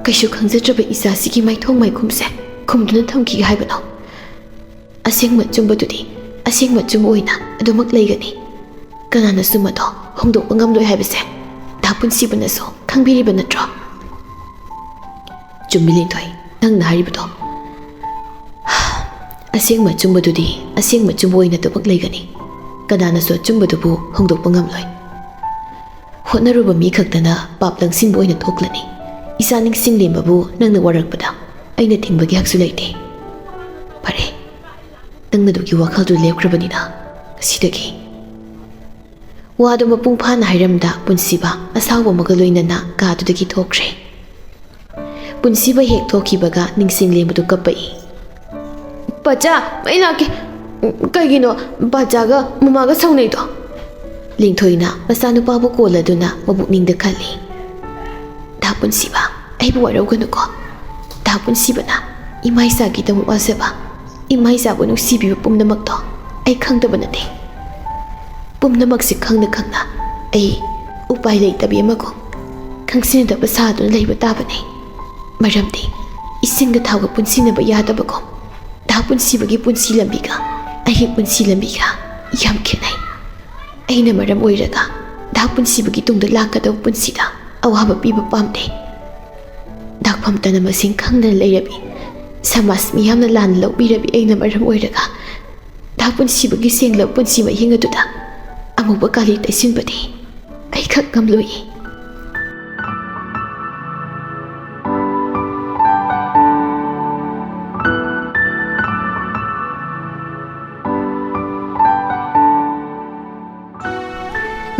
ꯀꯩꯁꯨ ꯈꯪꯖꯗ꯭ꯔꯕ ꯏꯆꯥꯁꯤꯒꯤ ꯃꯥꯏꯊꯣꯡ ꯃꯥꯏꯈꯨꯝꯁꯦ ꯈꯨꯝꯗꯨꯅ ꯊꯝꯈꯤꯒꯦ ꯍꯥꯏꯕꯅꯣ? ꯑꯁꯦꯡꯕ ꯑꯆꯨꯝꯕꯗꯨꯗꯤ ꯑꯁꯦꯡꯕ ꯑꯆꯨꯝꯕ ꯑꯣꯏꯅ ꯑꯗꯨꯃꯛ ꯂꯩꯒꯅꯤ꯫ ꯀꯅꯥꯅꯁꯨ ꯃꯗꯣ ꯍꯣꯡꯗꯣꯛꯄ ꯉꯝꯂꯣꯏ ꯍꯥꯏꯕꯁꯦ ꯗꯥ ꯄꯨꯟꯁꯤꯕꯅꯁꯨ ꯈꯪꯕꯤꯔꯤꯕ ꯅꯠꯇ꯭ꯔꯣ? ꯆꯨꯝꯃꯤ ꯂꯤꯟꯊꯣꯏ, ꯅꯪꯅ ꯍꯥꯏꯔꯤꯕꯗꯣ꯫ ꯑꯁꯦꯡꯕ ꯑꯆꯨꯝꯕꯗꯨꯗꯤ ꯑꯁꯦꯡꯕ ꯑꯆꯨꯝꯕ ꯑꯣꯏꯅ ꯑꯗꯨꯃꯛ ꯂꯩꯒꯅꯤ꯫ ꯀꯅꯥꯅꯁꯨ ꯑꯆꯨꯝꯕꯗꯨꯕꯨ ꯍꯣꯡꯗꯣꯛꯄ ꯉꯝꯂꯣꯏ꯫ ꯍꯣꯠꯅꯔꯨꯕ ꯃꯤ ꯈꯛꯇꯅ ꯄꯥꯞ ꯂꯪꯁꯤꯟꯕ ꯑꯣꯏꯅ ꯊꯣꯛꯂꯅꯤ꯫ ꯏꯆꯥ ꯅꯤꯡꯁꯤꯡꯂꯦꯝꯕꯕꯨ ꯅꯪꯅ ꯋꯥꯔꯛꯄꯗ ꯑꯩꯅ ꯊꯤꯡꯕꯒꯤ ꯍꯛꯁꯨ ꯂꯩꯇꯦ꯫ ꯐꯔꯦ, ꯅꯪꯅ ꯑꯗꯨꯒꯤ ꯋꯥꯈꯜꯗꯨ ꯂꯦꯞꯈ꯭ꯔꯕꯅꯤꯅ ꯉꯁꯤꯗꯒꯤ꯫ ꯋꯥꯗꯨ ꯃꯄꯨꯡ ꯐꯥꯅ ꯍꯥꯏꯔꯝꯗ ꯄꯨꯟꯁꯤꯕ ꯑꯁꯥꯎꯕ ꯑꯃꯒ ꯂꯣꯏꯅꯅ ꯀꯥꯗꯨꯗꯒꯤ ꯊꯣꯛꯈ꯭ꯔꯦ꯫ ꯄꯨꯟꯁꯤꯕ ꯍꯦꯛ ꯊꯣꯛꯈꯤꯕꯒ ꯅꯤꯡꯁꯤꯡꯂꯦꯝꯕꯗꯨ ꯀꯞꯄꯛꯏ꯫ "ꯄꯆꯥ, ꯑꯩ ꯂꯥꯛꯀꯦ꯫ ꯀꯩꯒꯤꯅꯣ ꯄꯆꯥꯒ ꯃꯃꯥꯒ ꯁꯥꯎꯅꯩꯗꯣ?" ꯂꯤꯟꯊꯣꯏꯅ ꯃꯆꯥꯅꯨꯄꯥꯕꯨ ꯀꯣꯜꯂꯗꯨꯅ ꯃꯕꯨꯛꯅꯤꯡꯗ ꯈꯜꯂꯤ꯫ ꯗꯥ ꯄꯨꯟꯁꯤꯕ, ꯑꯩꯕꯨ ꯋꯥꯔꯧꯒꯅꯨꯀꯣ꯫ ꯗꯥ ꯄꯨꯟꯁꯤꯕꯅ ꯏꯃꯥ ꯏꯆꯥꯒꯤꯗꯃꯛ ꯋꯥꯖꯕ, ꯏꯃꯥ ꯏꯆꯥꯕꯨ ꯅꯨꯡꯁꯤꯕꯤꯕ ꯄꯨꯝꯅꯃꯛꯇꯣ ꯑꯩ ꯈꯪꯗꯕ ꯅꯠꯇꯦ꯫ ꯄꯨꯝꯅꯃꯛꯁꯦ ꯈꯪꯅ ꯈꯪꯅ ꯑꯩ ꯎꯄꯥꯏ ꯂꯩꯇꯕꯤ ꯑꯃꯒꯨꯝ ꯈꯪꯁꯤꯟꯅꯗꯕ ꯁꯥꯗꯨꯅ ꯂꯩꯕ ꯇꯥꯕꯅꯤ꯫ ꯃꯔꯝꯗꯤ ꯏꯁꯤꯡꯒ ꯊꯥꯎꯒ ꯄꯨꯟꯁꯤꯟꯅꯕ ꯌꯥꯗꯕꯒꯨꯝ ꯗꯥ ꯄꯨꯟꯁꯤꯕꯒꯤ ꯄꯨꯟꯁꯤ ꯂꯝꯕꯤꯒ ꯑꯩꯒꯤ ꯄꯨꯟꯁꯤ ꯂꯝꯕꯤꯒ ꯌꯥꯝ ꯈꯦꯠꯅꯩ꯫ ꯑꯩꯅ ꯃꯔꯝ ꯑꯣꯏꯔꯒ ꯗꯥ ꯄꯨꯟꯁꯤꯕꯒꯤ ꯇꯨꯡꯗ ꯂꯥꯛꯀꯗꯕ ꯄꯨꯟꯁꯤꯗ ꯑꯋꯥꯕ ꯄꯤꯕ ꯄꯥꯝꯗꯦ꯫ ꯃꯝꯇꯅ ꯃꯁꯤꯡ ꯈꯪꯗꯅ ꯂꯩꯔꯕꯤ, ꯁꯃꯥꯖ ꯃꯤꯌꯥꯝꯅ ꯂꯥꯟꯅ ꯂꯧꯕꯤꯔꯕꯤ ꯑꯩꯅ ꯃꯔꯝ ꯑꯣꯏꯔꯒ ꯗꯥ ꯄꯨꯟꯁꯤꯕꯒꯤ ꯁꯦꯡꯂꯕ ꯄꯨꯟꯁꯤ ꯃꯍꯤꯡ ꯑꯗꯨꯗ ꯑꯃꯨꯛꯕ ꯀꯥꯂꯤ ꯇꯩꯁꯤꯟꯕꯗꯤ ꯑꯩꯈꯛ ꯉꯝꯂꯣꯏꯌꯦ꯫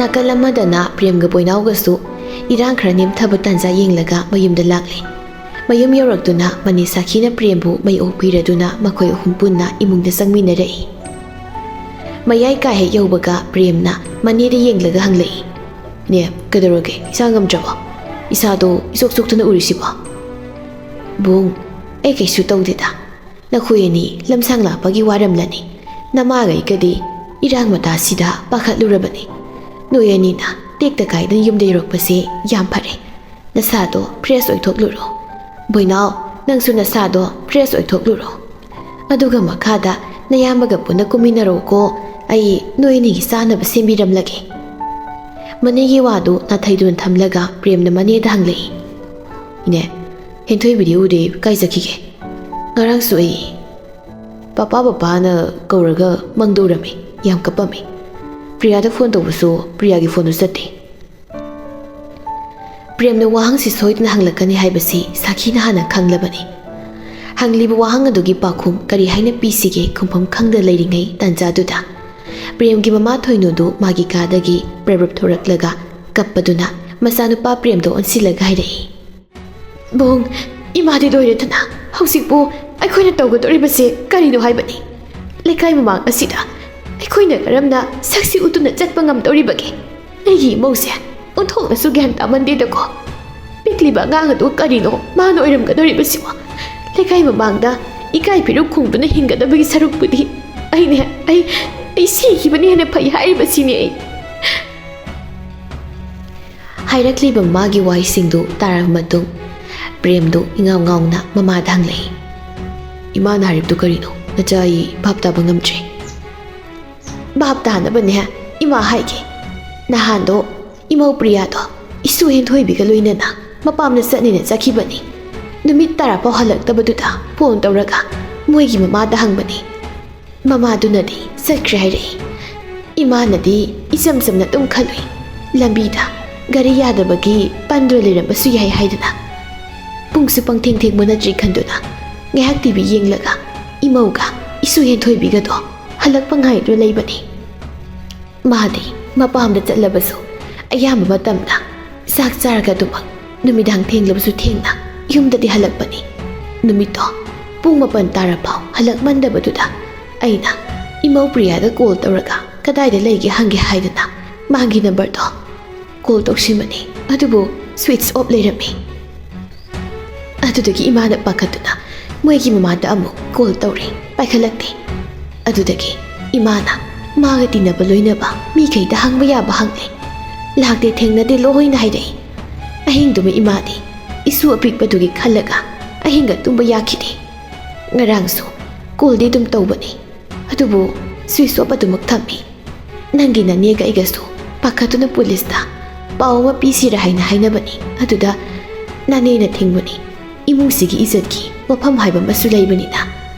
ꯅꯥꯀꯜ ꯑꯃꯗꯅ ꯄ꯭ꯔꯦꯝꯒ ꯕꯣꯏꯅꯥꯎꯒꯁꯨ ꯏꯔꯥꯡ ꯈꯔ ꯅꯦꯝꯊꯕ ꯇꯥꯟꯖꯥ ꯌꯦꯡꯂꯒ ꯃꯌꯨꯝꯗ ꯂꯥꯛꯂꯦ꯫ ꯃꯌꯨꯝ ꯌꯧꯔꯛꯇꯨꯅ ꯃꯅꯦ ꯁꯥꯈꯤꯅ ꯄ꯭ꯔꯦꯝꯕꯨ ꯃꯩ ꯑꯣꯛꯄꯤꯔꯗꯨꯅ ꯃꯈꯣꯏ ꯑꯍꯨꯝ ꯄꯨꯟꯅ ꯏꯃꯨꯡꯗ ꯆꯪꯃꯤꯟꯅꯔꯛꯏ꯫ ꯃꯌꯥꯏ ꯀꯥ ꯍꯦꯛ ꯌꯧꯕꯒ ꯄ꯭ꯔꯦꯝꯅ ꯃꯅꯦꯗ ꯌꯦꯡꯂꯒ ꯍꯪꯂꯛꯏ, "ꯅꯦ, ꯀꯩꯗꯧꯔꯒꯦ? ꯏꯁꯥ ꯉꯝꯗ꯭ꯔꯕꯣ? ꯏꯁꯥꯗꯣ ꯏꯆꯣꯛ ꯆꯣꯛꯇꯅ ꯎꯔꯤꯁꯤꯕꯣ?" "ꯕꯨꯡ, ꯑꯩ ꯀꯩꯁꯨ ꯇꯧꯗꯦꯗ꯫ ꯅꯈꯣꯏ ꯑꯅꯤ ꯂꯝꯁꯥꯡ ꯂꯥꯛꯄꯒꯤ ꯋꯥꯔꯝꯂꯅꯤ꯫ ꯅꯃꯥꯒꯩꯒꯗꯤ ꯏꯔꯥꯡ ꯃꯇꯥꯁꯤꯗ ꯄꯥꯈꯠꯂꯨꯔꯕꯅꯤ꯫ ꯅꯣꯏ ꯑꯅꯤꯅ ꯇꯦꯛꯇ ꯀꯥꯏꯗꯅ ꯌꯨꯝꯗ ꯌꯧꯔꯛꯄꯁꯦ ꯌꯥꯝ ꯐꯔꯦ꯫ ꯅꯁꯥꯗꯣ ꯐ꯭ꯔꯦꯁ ꯑꯣꯏꯊꯣꯛꯂꯨꯔꯣ꯫ ꯕꯣꯏꯅꯥꯎ, ꯅꯪꯁꯨ ꯅꯁꯥꯗꯣ ꯐ꯭ꯔꯦꯁ ꯑꯣꯏꯊꯣꯛꯂꯨꯔꯣ꯫ ꯑꯗꯨꯒ ꯃꯈꯥꯗ ꯅꯌꯥꯝꯕꯒ ꯄꯨꯟꯅ ꯀꯨꯝꯃꯤꯟꯅꯔꯛꯎꯀꯣ꯫ ꯑꯩ ꯅꯣꯏ ꯑꯅꯤꯒꯤ ꯆꯥꯅꯕ ꯁꯦꯝꯕꯤꯔꯝꯂꯒꯦ꯫" ꯃꯅꯦꯒꯤ ꯋꯥꯗꯨ ꯅꯥꯊꯩꯗꯨꯅ ꯊꯝꯂꯒ ꯄ꯭ꯔꯦꯝꯅ ꯃꯅꯦꯗ ꯍꯪꯂꯛꯏ, "ꯏꯅꯦ, ꯍꯦꯟꯊꯣꯏꯕꯤꯗꯤ ꯎꯗꯦ, ꯀꯥꯏ ꯆꯠꯈꯤꯒꯦ? ꯉꯔꯥꯡꯁꯨ ꯑꯩ ꯄꯄꯥ ꯄꯄꯥꯅ ꯀꯧꯔꯒ ꯃꯪꯗꯧꯔꯝꯃꯤ, ꯌꯥꯝ ꯀꯞꯄꯝꯃꯤ꯫ ꯄ꯭ꯔꯤꯌꯥꯗ ꯐꯣꯟ ꯇꯧꯕꯁꯨ ꯄ꯭ꯔꯤꯌꯥꯒꯤ ꯐꯣꯟꯗꯨ ꯆꯠꯇꯦ꯫" ꯄ꯭ꯔꯦꯝꯅ ꯋꯥꯍꯪꯁꯤ ꯁꯣꯏꯗꯅ ꯍꯪꯂꯛꯀꯅꯤ ꯍꯥꯏꯕꯁꯤ ꯁꯥꯈꯤꯅ ꯍꯥꯟꯅ ꯈꯪꯂꯕꯅꯤ꯫ ꯍꯪꯂꯤꯕ ꯋꯥꯍꯪ ꯑꯗꯨꯒꯤ ꯄꯥꯎꯈꯨꯝ ꯀꯔꯤ ꯍꯥꯏꯅ ꯄꯤꯁꯤꯒꯦ ꯈꯪꯐꯝ ꯈꯪꯗ ꯂꯩꯔꯤꯉꯩ ꯇꯥꯟꯖꯥꯗꯨꯗ ꯄ꯭ꯔꯦꯝꯒꯤ ꯃꯃꯥ ꯊꯣꯏꯅꯨꯗꯨ ꯃꯥꯒꯤ ꯀꯥꯗꯒꯤ ꯄ꯭ꯔꯞ ꯄ꯭ꯔꯞ ꯊꯣꯔꯛꯂꯒ ꯀꯞꯄꯗꯨꯅ ꯃꯆꯥꯅꯨꯄꯥ ꯄ꯭ꯔꯦꯝꯗ ꯑꯣꯟꯁꯤꯜꯂꯒ ꯍꯥꯏꯔꯛꯏ, "ꯕꯣꯡ, ꯏꯃꯥꯗꯤ ꯂꯣꯏꯔꯦꯗꯅ꯫ ꯍꯧꯖꯤꯛꯄꯨ ꯑꯩꯈꯣꯏꯅ ꯇꯧꯒꯗꯧꯔꯤꯕꯁꯦ ꯀꯔꯤꯅꯣ ꯍꯥꯏꯕꯅꯤ? ꯂꯩꯀꯥꯏ ꯃꯃꯥꯡ ꯑꯁꯤꯗ ꯑꯩꯈꯣꯏꯅ ꯀꯔꯝꯅ ꯁꯛꯁꯤ ꯎꯠꯇꯨꯅ ꯆꯠꯄ ꯉꯝꯗꯧꯔꯤꯕꯒꯦ? ꯑꯩꯒꯤ ꯏꯃꯧꯁꯦ ꯑꯣꯟꯊꯣꯛꯅꯁꯨ ꯒ꯭ꯌꯥꯟ ꯇꯥꯃꯟꯗꯦꯗꯀꯣ꯫ ꯄꯤꯛꯂꯤꯕ ꯑꯉꯥꯡ ꯑꯗꯨ ꯀꯔꯤꯅꯣ ꯃꯥꯅ ꯑꯣꯏꯔꯝꯒꯗꯧꯔꯤꯕꯁꯤꯕꯣ? ꯂꯩꯀꯥꯏ ꯃꯃꯥꯡꯗ ꯏꯀꯥꯏ ꯐꯤꯔꯨꯛ ꯈꯨꯝꯗꯨꯅ ꯍꯤꯡꯒꯗꯕꯒꯤ ꯁꯔꯨꯛꯄꯨꯗꯤ ꯑꯩꯅꯦ, ꯑꯩ, ꯑꯩ ꯁꯤꯈꯤꯕꯅ ꯍꯦꯟꯅ ꯐꯩ ꯍꯥꯏꯔꯤꯕꯁꯤꯅꯦ ꯑꯩ꯫" ꯍꯥꯏꯔꯛꯂꯤꯕ ꯃꯥꯒꯤ ꯋꯥꯍꯩꯁꯤꯡꯗꯨ ꯇꯥꯔꯕ ꯃꯇꯨꯡ ꯄ꯭ꯔꯦꯝꯗꯨ ꯏꯉꯥꯎ ꯉꯥꯎꯅ ꯃꯃꯥꯗ ꯍꯪꯂꯛꯏ, "ꯏꯃꯥꯅ ꯍꯥꯏꯔꯤꯕꯗꯨ ꯀꯔꯤꯅꯣ? ꯅꯆꯥ, ꯑꯩ ꯚꯥꯞ ꯇꯥꯕ ꯉꯝꯗ꯭ꯔꯦ꯫" "ꯚꯥꯞ ꯇꯥꯅꯕꯅꯦ ꯏꯃꯥ ꯍꯥꯏꯒꯦ꯫ ꯅꯍꯥꯟꯗꯣ ꯏꯃꯧ ꯄ꯭ꯔꯤꯌꯥꯗꯣ ꯏꯁꯨ ꯍꯦꯟꯊꯣꯏꯕꯤꯒ ꯂꯣꯏꯅꯅ ꯃꯄꯥꯝꯗ ꯆꯠꯅꯦꯅ ꯆꯠꯈꯤꯕꯅꯤ꯫ ꯅꯨꯃꯤꯠ ꯇꯥꯔꯐꯥꯎ ꯍꯜꯂꯛꯇꯕꯗꯨꯗ ꯐꯣꯟ ꯇꯧꯔꯒ ꯃꯣꯏꯒꯤ ꯃꯃꯥꯗ ꯍꯪꯕꯅꯤ꯫ ꯃꯃꯥꯗꯨꯅꯗꯤ ꯆꯠꯈ꯭ꯔꯦ ꯍꯥꯏꯔꯛꯏ꯫ ꯏꯃꯥꯅꯗꯤ ꯏꯆꯝ ꯆꯝꯅ ꯑꯗꯨꯝ ꯈꯜꯂꯨꯏ, ꯂꯝꯕꯤꯗ ꯒꯥꯔꯤ ꯌꯥꯗꯕꯒꯤ ꯄꯟꯗꯨꯅ ꯂꯩꯔꯝꯕꯁꯨ ꯌꯥꯏ ꯍꯥꯏꯗꯨꯅ꯫ ꯄꯨꯡꯁꯨ ꯄꯪꯊꯦꯡ ꯊꯦꯡꯕ ꯅꯠꯇ꯭ꯔꯤ ꯈꯟꯗꯨꯅ ꯉꯥꯏꯍꯥꯛ ꯇꯤꯚꯤ ꯌꯦꯡꯂꯒ ꯏꯃꯧꯒ ꯏꯁꯨ ꯍꯦꯟꯊꯣꯏꯕꯤꯒꯗꯣ ꯍꯜꯂꯛꯄ ꯉꯥꯏꯗꯨꯅ ꯂꯩꯕꯅꯤ꯫ ꯃꯥꯗꯤ ꯃꯄꯥꯝꯗ ꯆꯠꯂꯕꯁꯨ ꯑꯌꯥꯝꯕ ꯃꯇꯝꯗ ꯆꯥꯛ ꯆꯥꯔꯒ ꯑꯗꯨꯃꯛ ꯅꯨꯃꯤꯗꯥꯡ ꯊꯦꯡꯂꯕꯁꯨ ꯊꯦꯡꯅ ꯌꯨꯝꯗꯗꯤ ꯍꯜꯂꯛꯄꯅꯤ꯫ ꯅꯨꯃꯤꯠꯇꯣ ꯄꯨꯡ ꯃꯥꯄꯟ ꯇꯥꯔꯐꯥꯎ ꯍꯜꯂꯛꯃꯟꯗꯕꯗꯨꯗ ꯑꯩꯅ ꯏꯃꯧ ꯄ꯭ꯔꯤꯌꯥꯗ ꯀꯣꯜ ꯇꯧꯔꯒ ꯀꯗꯥꯏꯗ ꯂꯩꯒꯦ ꯍꯪꯒꯦ ꯍꯥꯏꯗꯨꯅ ꯃꯥꯒꯤ ꯅꯝꯕꯔꯗꯣ ꯀꯣꯜ ꯇꯧꯁꯤꯟꯕꯅꯤ, ꯑꯗꯨꯕꯨ ꯁ꯭ꯋꯤꯆ ꯑꯣꯐ ꯂꯩꯔꯝꯃꯤ꯫ ꯑꯗꯨꯗꯒꯤ ꯏꯃꯥꯅ ꯄꯥꯈꯠꯇꯨꯅ ꯃꯣꯏꯒꯤ ꯃꯃꯥꯗ ꯑꯃꯨꯛ ꯀꯣꯜ ꯇꯧꯔꯦ, ꯄꯥꯏꯈꯠꯂꯛꯇꯦ꯫ ꯑꯗꯨꯗꯒꯤ ꯏꯃꯥꯅ ꯃꯥꯒ ꯇꯤꯟꯅꯕ ꯂꯣꯏꯅꯕ ꯃꯤꯈꯩꯗ ꯍꯪꯕ ꯌꯥꯕ ꯍꯪꯂꯦ꯫ ꯂꯥꯛꯇꯦ, ꯊꯦꯡꯅꯗꯦ ꯂꯣꯏꯅ ꯍꯥꯏꯔꯛꯏ꯫ ꯑꯍꯤꯡꯗꯨꯃ ꯏꯃꯥꯗꯤ ꯏꯁꯨ ꯑꯄꯤꯛꯄꯗꯨꯒꯤ ꯈꯜꯂꯒ ꯑꯍꯤꯡꯒ ꯇꯨꯝꯕ ꯌꯥꯈꯤꯗꯦ꯫ ꯉꯔꯥꯡꯁꯨ ꯀꯣꯜꯗꯤ ꯑꯗꯨꯝ ꯇꯧꯕꯅꯤ, ꯑꯗꯨꯕꯨ ꯁ꯭ꯋꯤꯆ ꯑꯣꯐ ꯑꯗꯨꯃꯛ ꯊꯝꯃꯤ꯫ ꯅꯪꯒꯤ ꯅꯅꯦꯒ ꯑꯩꯒꯁꯨ ꯄꯥꯈꯠꯇꯨꯅ ꯄꯨꯂꯤꯁꯇ ꯄꯥꯎ ꯑꯃ ꯄꯤꯁꯤꯔꯥ ꯍꯥꯏꯅ ꯍꯥꯏꯅꯕꯅꯤ꯫ ꯑꯗꯨꯗ ꯅꯅꯦꯅ ꯊꯤꯡꯕꯅꯤ꯫ ꯏꯃꯨꯡꯁꯤꯒꯤ ꯏꯖꯠꯀꯤ ꯋꯥꯐꯝ ꯍꯥꯏꯕ ꯑꯃꯁꯨ ꯂꯩꯕꯅꯤꯅ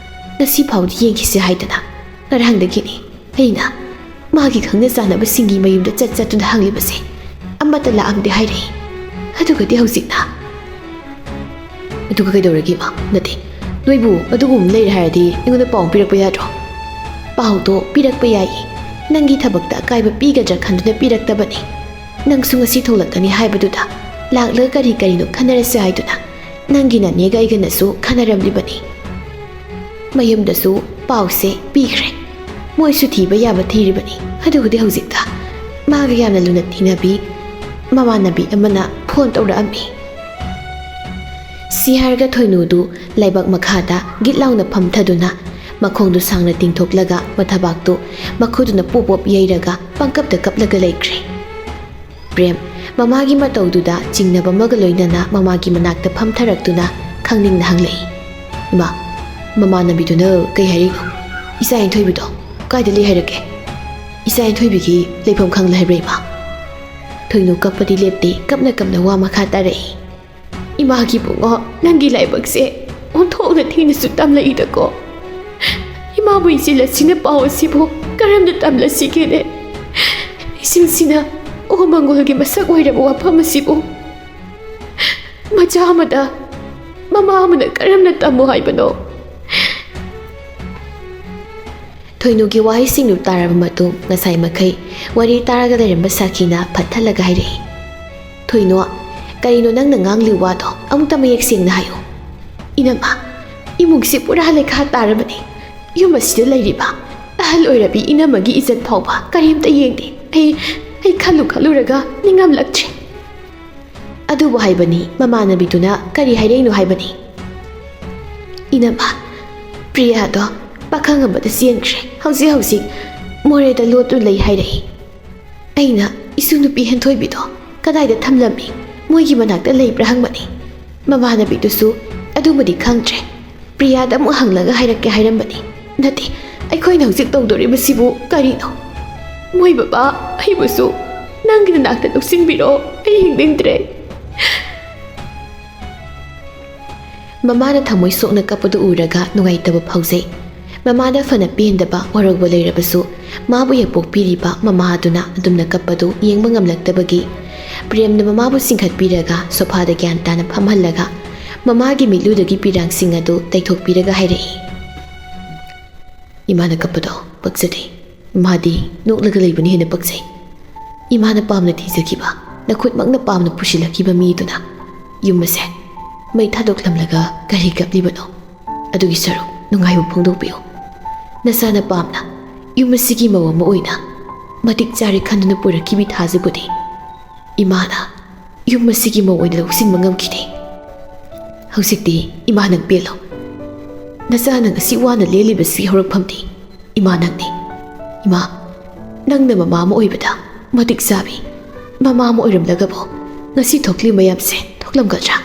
ꯉꯁꯤ ꯐꯥꯎꯗꯤ ꯌꯦꯡꯈꯤꯁꯤ ꯍꯥꯏꯗꯅ ꯉꯔꯥꯡꯗꯒꯤꯅꯤ ꯑꯩꯅ ꯃꯥꯒꯤ ꯈꯪꯅ ꯆꯥꯟꯅꯕꯁꯤꯡꯒꯤ ꯃꯌꯨꯝꯗ ꯆꯠ ꯆꯠꯇꯨꯅ ꯍꯪꯂꯤꯕꯁꯦ꯫ ꯑꯃꯠꯇ ꯂꯥꯛꯑꯝꯗꯦ ꯍꯥꯏꯔꯛꯏ꯫ ꯑꯗꯨꯒꯗꯤ ꯍꯧꯖꯤꯛꯅ ꯑꯗꯨꯒ ꯀꯩꯗꯧꯔꯒꯦ ꯏꯃꯥ? ꯅꯠꯇꯦ, ꯅꯣꯏꯕꯨ ꯑꯗꯨꯒꯨꯝꯕ ꯂꯩꯔꯦ ꯍꯥꯏꯔꯗꯤ ꯑꯩꯉꯣꯟꯗ ꯄꯥꯎ ꯄꯤꯔꯛꯄ ꯌꯥꯗ꯭ꯔꯣ? ꯄꯥꯎꯗꯣ ꯄꯤꯔꯛꯄ ꯌꯥꯏꯌꯦ, ꯅꯪꯒꯤ ꯊꯕꯛꯇ ꯑꯀꯥꯏꯕ ꯄꯤꯒꯗ꯭ꯔꯥ ꯈꯟꯗꯨꯅ ꯄꯤꯔꯛꯇꯕꯅꯤ꯫ ꯅꯪꯁꯨ ꯉꯁꯤ ꯊꯣꯛꯂꯛꯀꯅꯤ ꯍꯥꯏꯕꯗꯨꯗ ꯂꯥꯛꯂꯒ ꯀꯔꯤ ꯀꯔꯤꯅꯣ ꯈꯟꯅꯔꯁꯦ ꯍꯥꯏꯗꯨꯅ ꯅꯪꯒꯤ ꯅꯅꯦꯒ ꯑꯩꯒꯅꯁꯨ ꯈꯟꯅꯔꯝꯂꯤꯕꯅꯤ꯫ ꯃꯌꯨꯝꯗꯁꯨ ꯄꯥꯎꯁꯦ ꯄꯤꯈ꯭ꯔꯦ꯫ ꯃꯣꯏꯁꯨ ꯊꯤꯕ ꯌꯥꯕ ꯊꯤꯔꯤꯕꯅꯤ꯫ ꯑꯗꯨꯕꯨꯗꯤ ꯍꯧꯖꯤꯛꯇ ꯃꯥꯒ ꯌꯥꯝꯅ ꯂꯨꯅ ꯇꯤꯟꯅꯕꯤ ꯃꯃꯥꯟꯅꯕꯤ ꯑꯃꯅ ꯐꯣꯟ ꯇꯧꯔꯛꯑꯝꯃꯤ꯫ ꯁꯤꯍꯥꯔꯒ ꯊꯣꯏꯅꯨꯗꯨ ꯂꯩꯕꯥꯛ ꯃꯈꯥꯗ ꯒꯤꯠ ꯂꯥꯎꯅ ꯐꯝꯊꯗꯨꯅ ꯃꯈꯣꯡꯗꯨ ꯁꯥꯡꯅ ꯇꯤꯡꯊꯣꯛꯂꯒ ꯃꯊꯕꯥꯛꯇꯨ ꯃꯈꯨꯗꯨꯅ ꯄꯣꯞ ꯄꯣꯞ ꯌꯩꯔꯒ ꯄꯪꯀꯞꯇ ꯀꯞꯂꯒ ꯂꯩꯈ꯭ꯔꯦ꯫ ꯄ꯭ꯔꯦꯝ ꯃꯃꯥꯒꯤ ꯃꯇꯧꯗꯨꯗ ꯆꯤꯡꯅꯕ ꯑꯃꯒ ꯂꯣꯏꯅꯅ ꯃꯃꯥꯒꯤ ꯃꯅꯥꯛꯇ ꯐꯝꯊꯔꯛꯇꯨꯅ ꯈꯪꯅꯤꯡꯅ ꯍꯪꯂꯛꯏ, "ꯏꯃꯥ, ꯃꯃꯥꯟꯅꯕꯤꯗꯨꯅ ꯀꯩ ꯍꯥꯏꯔꯤꯅꯣ? ꯏꯆꯥ ꯍꯦꯟꯊꯣꯏꯕꯤꯗꯣ ꯀꯥꯏꯗ ꯂꯩ ꯍꯥꯏꯔꯛꯀꯦ? ꯏꯆꯥ ꯍꯦꯟꯊꯣꯏꯕꯤꯒꯤ ꯂꯩꯐꯝ ꯈꯪꯂꯦ ꯍꯥꯏꯕ꯭ꯔꯥ ꯏꯃꯥ?" ꯊꯣꯏꯅꯨ ꯀꯞꯄꯗꯤ ꯂꯦꯞꯇꯦ, ꯀꯞꯅ ꯀꯞꯅ ꯋꯥ ꯃꯈꯥ ꯇꯥꯔꯛꯏ꯫ ꯏꯃꯥꯒꯤ ꯕꯨꯡꯉꯣ, ꯅꯪꯒꯤ ꯂꯥꯏꯕꯛꯁꯦ ꯑꯣꯟꯊꯣꯛꯅ ꯊꯤꯅꯁꯨ ꯇꯝꯂꯛꯏꯗꯀꯣ꯫ ꯏꯃꯥꯕꯨ ꯏꯆꯦ ꯂꯁꯤꯅ ꯄꯥꯎ ꯑꯁꯤꯕꯨ ꯀꯔꯝꯅ ꯇꯝꯂꯁꯤꯒꯦꯅꯦ? ꯏꯁꯤꯡꯁꯤꯅ ꯑꯣ ꯃꯪꯒꯣꯜꯒꯤ ꯃꯁꯛ ꯑꯣꯏꯔꯕ ꯋꯥꯐꯝ ꯑꯁꯤꯕꯨ ꯃꯆꯥ ꯑꯃꯗ ꯃꯃꯥ ꯑꯃꯅ ꯀꯔꯝꯅ ꯇꯝꯃꯨ ꯍꯥꯏꯕꯅꯣ? ꯊꯣꯏꯅꯨꯒꯤ ꯋꯥꯍꯩꯁꯤꯡꯗꯨ ꯇꯥꯔꯕ ꯃꯇꯨꯡ, ꯉꯁꯥꯏ ꯃꯈꯩ ꯋꯥꯔꯤ ꯇꯥꯔꯒ ꯂꯩꯔꯝꯕ ꯁꯥꯈꯤꯅ ꯐꯠ ꯊꯠꯂꯒ ꯍꯥꯏꯔꯛꯏ, "ꯊꯣꯏꯅꯨ, ꯀꯔꯤꯅꯣ ꯅꯪꯅ ꯉꯥꯡꯂꯤꯕ ꯋꯥꯗꯣ ꯑꯃꯨꯛꯇ ꯃꯌꯦꯛ ꯁꯦꯡꯅ ꯍꯥꯏꯌꯨ꯫" "ꯏꯅꯝꯃ, ꯏꯃꯨꯡꯁꯦ ꯄꯨꯔꯥ ꯂꯩꯈꯥ ꯇꯥꯔꯕꯅꯤ꯫ ꯌꯨꯝ ꯑꯁꯤꯗ ꯂꯩꯔꯤꯕ ꯑꯍꯜ ꯑꯣꯏꯔꯕꯤ ꯏꯅꯝꯃꯒꯤ ꯏꯖꯠ ꯐꯥꯎꯕ ꯀꯔꯤꯝꯇ ꯌꯦꯡꯗꯦ꯫ ꯑꯩ, ꯑꯩ ꯈꯜꯂꯨ ꯈꯜꯂꯨꯔꯒ ꯅꯤꯡꯉꯝꯂꯛꯇ꯭ꯔꯦ꯫" ꯑꯗꯨꯕꯨ ꯍꯥꯏꯕꯅꯤ, ꯃꯃꯥꯟꯅꯕꯤꯗꯨꯅ ꯀꯔꯤ ꯍꯥꯏꯔꯛꯏꯅꯣ ꯍꯥꯏꯕꯅꯤ? "ꯏꯅꯝꯃ, ꯄ꯭ꯔꯤꯌꯥꯗꯣ ꯄꯥꯈꯪ ꯑꯃꯗ ꯆꯦꯟꯈ꯭ꯔꯦ꯫ ꯍꯧꯖꯤꯛ ꯍꯧꯖꯤꯛ ꯃꯣꯔꯦꯗ ꯂꯣꯠꯇꯨꯅ ꯂꯩ ꯍꯥꯏꯔꯛꯏ꯫ ꯑꯩꯅ ꯏꯁꯨ ꯅꯨꯄꯤ ꯍꯦꯟꯊꯣꯏꯕꯤꯗꯣ ꯀꯗꯥꯏꯗ ꯊꯝꯂꯝꯃꯤ, ꯃꯣꯏꯒꯤ ꯃꯅꯥꯛꯇ ꯂꯩꯕ꯭ꯔꯥ ꯍꯪꯕꯅꯤ꯫ ꯃꯃꯥꯟꯅꯕꯤꯗꯨꯁꯨ ꯑꯗꯨꯃꯗꯤ ꯈꯪꯗ꯭ꯔꯦ꯫ ꯄ꯭ꯔꯤꯌꯥꯗ ꯑꯃꯨꯛ ꯍꯪꯂꯒ ꯍꯥꯏꯔꯛꯀꯦ ꯍꯥꯏꯔꯝꯕꯅꯤ꯫ ꯅꯠꯇꯦ, ꯑꯩꯈꯣꯏꯅ ꯍꯧꯖꯤꯛ ꯇꯧꯗꯣꯔꯤꯕꯁꯤꯕꯨ ꯀꯔꯤꯅꯣ? ꯃꯣꯏ ꯕꯕꯥ, ꯑꯩꯕꯨꯁꯨ ꯅꯪꯒꯤ ꯅꯅꯥꯛꯇ ꯂꯧꯁꯤꯟꯕꯤꯔꯣ꯫ ꯑꯩ ꯍꯤꯡꯅꯤꯡꯗ꯭ꯔꯦ꯫" ꯃꯃꯥꯅ ꯊꯃꯣꯏ ꯁꯣꯛꯅ ꯀꯞꯄꯗꯨ ꯎꯔꯒ ꯅꯨꯡꯉꯥꯏꯇꯕ ꯐꯥꯎꯖꯩ꯫ ꯃꯃꯥꯗ ꯐꯅ ꯄꯦꯟꯗꯕ ꯋꯥꯔꯧꯕ ꯂꯩꯔꯕꯁꯨ, ꯃꯥꯕꯨ ꯍꯦꯛ ꯄꯣꯛꯄꯤꯔꯤꯕ ꯃꯃꯥ ꯑꯗꯨꯅ ꯑꯗꯨꯝꯅ ꯀꯞꯄꯗꯨ ꯌꯦꯡꯕ ꯉꯝꯂꯛꯇꯕꯒꯤ, ꯄ꯭ꯔꯦꯝꯅ ꯃꯃꯥꯕꯨ ꯆꯤꯡꯈꯠꯄꯤꯔꯒ ꯁꯣꯐꯥꯗ ꯒ꯭ꯌꯥꯟ ꯇꯥꯅ ꯐꯝꯍꯜꯂꯒ ꯃꯃꯥꯒꯤ ꯃꯤꯠꯂꯨꯗꯒꯤ ꯄꯤꯔꯥꯡꯁꯤꯡ ꯑꯗꯨ ꯇꯩꯊꯣꯛꯄꯤꯔꯒ ꯍꯥꯏꯔꯛꯏ, "ꯏꯃꯥꯅ ꯀꯞꯄꯗꯣ ꯄꯛꯆꯗꯦ꯫ ꯃꯥꯗꯤ ꯅꯣꯛꯂꯒ ꯂꯩꯕꯅ ꯍꯦꯟꯅ ꯄꯛꯆꯩ꯫ ꯏꯃꯥꯅ ꯄꯥꯝꯅ ꯊꯤꯖꯈꯤꯕ, ꯅꯈꯨꯠꯃꯛꯅ ꯄꯥꯝꯅ ꯄꯨꯁꯤꯜꯂꯛꯈꯤꯕ ꯃꯤꯗꯨꯅ ꯌꯨꯝ ꯑꯁꯦ ꯃꯩ ꯊꯥꯗꯣꯛꯂꯝꯂꯒ ꯀꯔꯤ ꯀꯞꯂꯤꯕꯅꯣ? ꯑꯗꯨꯒꯤ ꯁꯔꯨꯛ ꯅꯨꯡꯉꯥꯏꯕ ꯐꯣꯡꯗꯣꯛꯄꯤꯌꯨ꯫ ꯅꯆꯥꯅ ꯄꯥꯝꯅ ꯌꯨꯝ ꯑꯁꯤꯒꯤ ꯃꯧ ꯑꯃ ꯑꯣꯏꯅ ꯃꯇꯤꯛ ꯆꯥꯔꯦ ꯈꯟꯗꯨꯅ ꯄꯨꯔꯛꯈꯤꯕꯤ ꯊꯥꯖꯕꯨꯗꯤ ꯏꯃꯥꯅ ꯌꯨꯝ ꯑꯁꯤꯒꯤ ꯃꯧ ꯑꯣꯏꯅ ꯂꯧꯁꯤꯟꯕ ꯉꯝꯈꯤꯗꯦ꯫ ꯍꯧꯖꯤꯛꯇꯤ ꯏꯃꯥ ꯅꯪ ꯄꯦꯜꯂꯣ꯫ ꯅꯆꯥꯅ ꯉꯁꯤ ꯋꯥꯅ ꯂꯦꯜꯂꯤꯕꯁꯤ ꯍꯧꯔꯛꯐꯝꯗꯤ ꯏꯃꯥ ꯅꯪꯅꯤ꯫ ꯏꯃꯥ, ꯅꯪꯅ ꯃꯃꯥ ꯑꯃ ꯑꯣꯏꯕꯗ ꯃꯇꯤꯛ ꯆꯥꯕꯤ ꯃꯃꯥ ꯑꯃ ꯑꯣꯏꯔꯝꯂꯒꯕꯨ ꯉꯁꯤ ꯊꯣꯛꯂꯤ ꯃꯌꯥꯝꯁꯦ ꯊꯣꯛꯂꯝꯒꯗ꯭ꯔꯥ?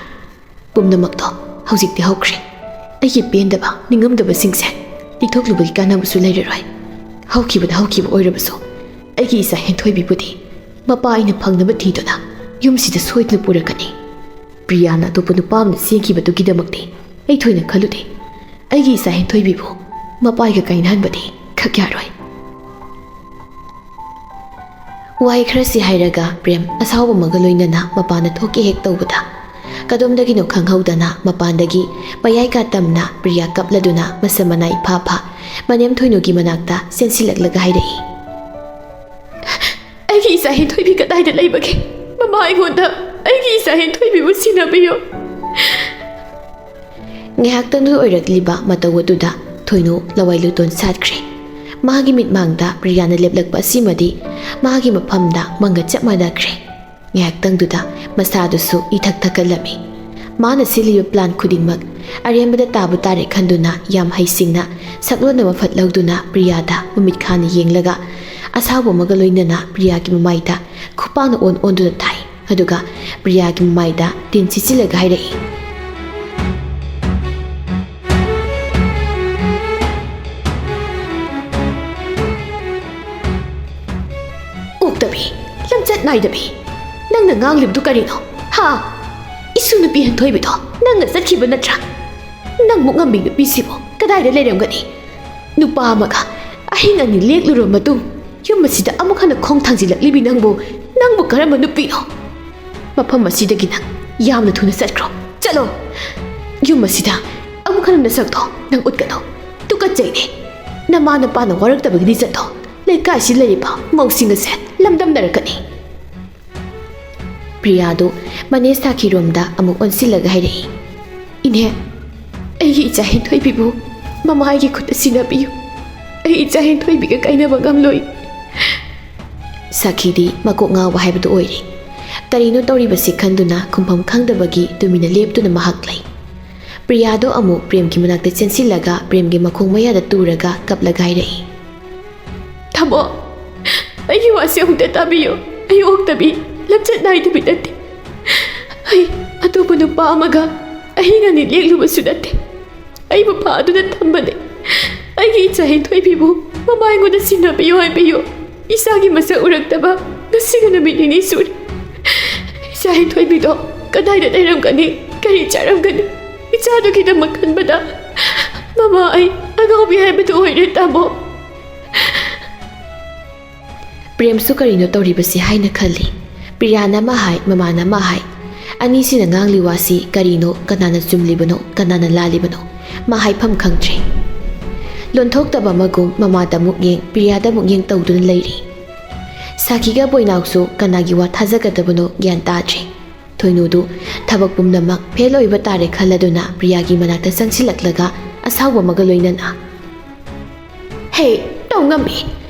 ꯄꯨꯝꯅꯃꯛꯇꯣ ꯍꯧꯖꯤꯛꯇꯤ ꯍꯧꯈ꯭ꯔꯦ꯫ ꯑꯩꯒꯤ ꯄꯦꯟꯗꯕ, ꯅꯤꯡꯉꯝꯗꯕꯁꯤꯡꯁꯦ ꯂꯤꯊꯣꯛꯂꯨꯕꯒꯤ ꯀꯥꯟꯅꯕꯁꯨ ꯂꯩꯔꯔꯣꯏ꯫ ꯍꯧꯈꯤꯕꯗ ꯍꯧꯈꯤꯕ ꯑꯣꯏꯔꯕꯁꯨ, ꯑꯩꯒꯤ ꯏꯆꯥ ꯍꯦꯟꯊꯣꯏꯕꯤꯕꯨꯗꯤ ꯃꯄꯥ ꯑꯩꯅ ꯐꯪꯅꯕ ꯊꯤꯗꯨꯅ ꯌꯨꯝꯁꯤꯗ ꯁꯣꯏꯗꯅ ꯄꯨꯔꯛꯀꯅꯤ꯫ ꯄ꯭ꯔꯤꯌꯥꯅ ꯑꯇꯣꯞꯄ ꯅꯨꯄꯥ ꯑꯃꯗ ꯆꯦꯟꯈꯤꯕꯗꯨꯒꯤꯗꯃꯛꯇꯤ ꯑꯩ ꯊꯣꯏꯅ ꯈꯜꯂꯨꯗꯦ꯫ ꯑꯩꯒꯤ ꯏꯆꯥ ꯍꯦꯟꯊꯣꯏꯕꯤꯕꯨ ꯃꯄꯥꯏꯒ ꯀꯥꯏꯅꯍꯟꯕꯗꯤ ꯈꯛ ꯌꯥꯔꯣꯏ꯫ ꯋꯥꯍꯩ ꯈꯔꯁꯤ ꯍꯥꯏꯔꯒ ꯄ꯭ꯔꯦꯝ ꯑꯁꯥꯎꯕ ꯑꯃꯒ ꯂꯣꯏꯅꯅ ꯃꯄꯥꯟꯗ ꯊꯣꯛꯀꯦ ꯍꯦꯛ ꯇꯧꯕꯗ, ꯀꯗꯣꯝꯗꯒꯤꯅꯣ ꯈꯪꯍꯧꯗꯅ ꯃꯄꯥꯟꯗꯒꯤ ꯄꯌꯥꯏ ꯀꯥꯇꯝꯅ ꯄ꯭ꯔꯤꯌꯥ ꯀꯞꯂꯗꯨꯅ ꯃꯁꯝ ꯃꯅꯥ ꯏꯐꯥ ꯐꯥ ꯃꯅꯦꯝ ꯊꯣꯏꯅꯨꯒꯤ ꯃꯅꯥꯛꯇ ꯆꯦꯟꯁꯤꯜꯂꯛꯂꯒ ꯍꯥꯏꯔꯛꯏ, "ꯑꯩꯒꯤ ꯏꯆꯥ ꯍꯦꯟꯊꯣꯏꯕꯤ ꯀꯗꯥꯏꯗ ꯂꯩꯕꯒꯦ? ꯃꯃꯥ ꯑꯩꯉꯣꯟꯗ ꯑꯩꯒꯤ ꯏꯆꯥ ꯍꯦꯟꯊꯣꯏꯕꯤꯕꯨ ꯁꯤꯟꯅꯕꯤꯌꯨ!" ꯉꯥꯏꯍꯥꯛꯇꯪꯗꯨꯗ ꯑꯣꯏꯔꯛꯂꯤꯕ ꯃꯇꯧ ꯑꯗꯨꯗ ꯊꯣꯏꯅꯨ ꯂꯋꯥꯏ ꯂꯨꯇꯣꯟ ꯁꯥꯠꯈ꯭ꯔꯦ꯫ ꯃꯍꯥꯛꯀꯤ ꯃꯤꯠꯃꯥꯡꯗ ꯄ꯭ꯔꯤꯌꯥꯅ ꯂꯦꯞꯂꯛꯄ ꯑꯁꯤꯃꯗꯤ ꯃꯍꯥꯛꯀꯤ ꯃꯐꯝꯗ ꯃꯪꯒ ꯆꯞ ꯃꯥꯟꯅꯈ꯭ꯔꯦ꯫ ꯉꯥꯏꯍꯥꯛꯇꯪꯗꯨꯗ ꯃꯁꯥꯗꯨꯁꯨ ꯏꯊꯛ ꯊꯛꯀꯠꯂꯝꯃꯤ꯫ ꯃꯥꯅ ꯁꯤꯜꯂꯤꯕ ꯄ꯭ꯂꯥꯟ ꯈꯨꯗꯤꯡꯃꯛ ꯑꯔꯦꯝꯕꯗ ꯇꯥꯕ ꯇꯥꯔꯦ ꯈꯟꯗꯨꯅ ꯌꯥꯝ ꯍꯩꯁꯤꯡꯅ ꯁꯛꯂꯣꯟ ꯑꯃ ꯐꯠ ꯂꯧꯗꯨꯅ ꯄ꯭ꯔꯤꯌꯥꯗ ꯃꯃꯤꯠ ꯈꯥꯅ ꯌꯦꯡꯂꯒ ꯑꯁꯥꯎꯕ ꯑꯃꯒ ꯂꯣꯏꯅꯅ ꯄ꯭ꯔꯤꯌꯥꯒꯤ ꯃꯃꯥꯏꯗ ꯈꯨꯄꯥꯛꯅ ꯑꯣꯟ ꯑꯣꯟꯗꯨꯅ ꯊꯥꯏ꯫ ꯑꯗꯨꯒ ꯄ꯭ꯔꯤꯌꯥꯒꯤ ꯃꯃꯥꯏꯗ ꯇꯤꯟ ꯁꯤꯠꯆꯤꯜꯂꯒ ꯍꯥꯏꯔꯛꯏ, "ꯑꯣꯛꯇꯕꯤ, ꯂꯝꯆꯠ ꯅꯥꯏꯗꯕꯤ, ꯅꯪꯅ ꯉꯥꯡꯂꯤꯕꯗꯨ ꯀꯔꯤꯅꯣ? ꯍꯥ? ꯏꯁꯨ ꯅꯨꯄꯤ ꯍꯦꯟꯊꯣꯏꯕꯤꯗꯣ ꯅꯪꯅ ꯆꯠꯈꯤꯕ ꯅꯠꯇ꯭ꯔꯥ? ꯅꯪꯃꯨꯛ ꯉꯝꯕꯤ ꯅꯨꯄꯤꯁꯤꯕꯨ ꯀꯗꯥꯏꯗ ꯂꯩꯔꯝꯒꯅꯤ? ꯅꯨꯄꯥ ꯑꯃꯒ ꯑꯍꯤꯡ ꯑꯅꯤ ꯂꯦꯛꯂꯨꯔꯕ ꯃꯇꯨꯡ ꯌꯨꯝ ꯑꯁꯤꯗ ꯑꯃꯨꯛ ꯍꯟꯅ ꯈꯣꯡ ꯊꯥꯡꯖꯤꯜꯂꯛꯂꯤꯕꯤ ꯅꯪꯕꯨ, ꯅꯪꯕꯨ ꯀꯔꯝꯕ ꯅꯨꯄꯤꯅꯣ? ꯃꯐꯝ ꯑꯁꯤꯗꯒꯤ ꯅꯪ ꯌꯥꯝꯅ ꯊꯨꯅ ꯆꯠꯈ꯭ꯔꯣ꯫ ꯆꯠꯂꯣ! ꯌꯨꯝ ꯑꯁꯤꯗ ꯑꯃꯨꯛ ꯍꯟꯅ ꯅꯁꯛꯇꯣ ꯅꯪ ꯎꯠꯀꯅꯨ꯫ ꯇꯨꯀꯠꯆꯩꯅꯦ꯫ ꯅꯃꯥ ꯅꯄꯥꯅ ꯋꯥꯔꯛꯇꯕꯒꯤꯗꯤ ꯆꯠꯂꯣ꯫ ꯂꯩꯀꯥꯏꯁꯤ ꯂꯩꯔꯤꯕ ꯃꯧꯁꯤꯡ ꯑꯁꯦ ꯂꯝꯗꯝꯅꯔꯛꯀꯅꯤ꯫" ꯄ꯭ꯔꯤꯌꯥꯗꯨ ꯃꯅꯦ ꯁꯥꯈꯤꯔꯣꯝꯗ ꯑꯃꯨꯛ ꯑꯣꯟꯁꯤꯜꯂꯒ ꯍꯥꯏꯔꯛꯏ, "ꯏꯅꯦ, ꯑꯩꯒꯤ ꯏꯆꯥ ꯍꯦꯟꯊꯣꯏꯕꯤꯕꯨ ꯃꯃꯥꯏꯒꯤ ꯈꯨꯠꯇ ꯁꯤꯟꯅꯕꯤꯌꯨ꯫ ꯑꯩ ꯏꯆꯥ ꯍꯦꯟꯊꯣꯏꯕꯤꯒ ꯀꯥꯏꯅꯕ ꯉꯝꯂꯣꯏ꯫" ꯁꯥꯈꯤꯗꯤ ꯃꯀꯣꯛ ꯉꯥꯎꯕ ꯍꯥꯏꯕꯗꯨ ꯑꯣꯏꯔꯦ꯫ ꯀꯔꯤꯅꯣ ꯇꯧꯔꯤꯕꯁꯤ ꯈꯟꯗꯨꯅ ꯈꯨꯝꯐꯝ ꯈꯪꯗꯕꯒꯤ ꯇꯨꯃꯤꯟꯅ ꯂꯦꯞꯇꯨꯅ ꯃꯍꯥꯛ ꯂꯩ꯫ ꯄ꯭ꯔꯤꯌꯥꯗꯣ ꯑꯃꯨꯛ ꯄ꯭ꯔꯦꯝꯒꯤ ꯃꯅꯥꯛꯇ ꯆꯦꯟꯁꯤꯜꯂꯒ ꯄ꯭ꯔꯦꯝꯒꯤ ꯃꯈꯣꯡ ꯃꯌꯥꯗ ꯇꯨꯔꯒ ꯀꯞꯂꯒ ꯍꯥꯏꯔꯛꯏ, "ꯊꯝꯃꯣ, ꯑꯩꯒꯤ ꯋꯥꯁꯦ ꯑꯃꯨꯛꯇ ꯇꯥꯕꯤꯌꯨ꯫ ꯑꯩ ꯑꯣꯛꯇꯕꯤ, ꯂꯝꯆꯠ ꯅꯥꯏꯗꯕꯤ ꯅꯠꯇꯦ꯫ ꯑꯩ ꯑꯇꯣꯞꯄ ꯅꯨꯄꯥ ꯑꯃꯒ ꯑꯍꯤꯡ ꯑꯅꯤ ꯂꯦꯛꯂꯨꯕꯁꯨ ꯅꯠꯇꯦ꯫ ꯑꯩꯕꯨ ꯐꯥꯗꯨꯅ ꯊꯝꯕꯅꯦ꯫ ꯑꯩꯒꯤ ꯏꯆꯥ ꯍꯦꯟꯊꯣꯏꯕꯤꯕꯨ ꯃꯃꯥ ꯑꯩꯉꯣꯟꯗ ꯁꯤꯟꯅꯕꯤꯌꯨ ꯍꯥꯏꯕꯤꯌꯨ꯫ ꯏꯆꯥꯒꯤ ꯃꯁꯛ ꯎꯔꯛꯇꯕ ꯉꯁꯤꯒ ꯅꯨꯃꯤꯠ ꯅꯤꯅꯤ ꯁꯨꯔꯦ꯫ ꯏꯆꯥ ꯍꯦꯟꯊꯣꯏꯕꯤꯗꯣ ꯀꯗꯥꯏꯗ ꯂꯩꯔꯝꯒꯅꯤ? ꯀꯔꯤ ꯆꯥꯔꯝꯒꯅꯤ? ꯏꯆꯥꯗꯨꯒꯤꯗꯃꯛ ꯈꯟꯕꯗ ꯃꯃꯥ ꯑꯩ ꯑꯉꯥꯎꯕꯤ ꯍꯥꯏꯕꯗꯨ ꯑꯣꯏꯔꯦ, ꯇꯥꯃꯣ꯫ ꯄ꯭ꯔꯦꯝꯁꯨ ꯀꯔꯤꯅꯣ ꯇꯧꯔꯤꯕꯁꯤ ꯍꯥꯏꯅ ꯈꯜꯂꯤ꯫ ꯄ꯭ꯔꯤꯌꯥꯅ ꯑꯃ ꯍꯥꯏ, ꯃꯃꯥꯅ ꯑꯃ ꯍꯥꯏ꯫ ꯑꯅꯤꯁꯤꯅ ꯉꯥꯡꯂꯤ ꯋꯥꯁꯤ ꯀꯔꯤꯅꯣ, ꯀꯅꯥꯅ ꯆꯨꯝꯂꯤꯕꯅꯣ, ꯀꯅꯥꯅ ꯂꯥꯜꯂꯤꯕꯅꯣ, ꯃꯥ ꯍꯥꯏꯐꯝ ꯈꯪꯗ꯭ꯔꯦ꯫ ꯂꯣꯟꯊꯣꯛꯇꯕ ꯑꯃꯒꯨꯝ ꯃꯃꯥꯗ ꯑꯃꯨꯛ ꯌꯦꯡ, ꯄ꯭ꯔꯤꯌꯥꯗ ꯑꯃꯨꯛ ꯌꯦꯡ ꯇꯧꯗꯨꯅ ꯂꯩꯔꯤ꯫ ꯁꯥꯈꯤꯒ ꯕꯣꯏꯅꯥꯎꯁꯨ ꯀꯅꯥꯒꯤ ꯋꯥ ꯊꯥꯖꯒꯗꯕꯅꯣ ꯒ꯭ꯌꯥꯟ ꯇꯥꯗ꯭ꯔꯦ꯫ ꯊꯣꯏꯅꯨꯗꯨ ꯊꯕꯛ ꯄꯨꯝꯅꯃꯛ ꯐꯦꯜ ꯑꯣꯏꯕ ꯇꯥꯔꯦ ꯈꯜꯂꯗꯨꯅ ꯄ꯭ꯔꯤꯌꯥꯒꯤ ꯃꯅꯥꯛꯇ ꯆꯪꯁꯤꯜꯂꯛꯂꯒ ꯑꯁꯥꯎꯕ ꯑꯃꯒ ꯂꯣꯏꯅꯅ, "ꯍꯦ, ꯇꯧ ꯉꯝꯃꯤ꯫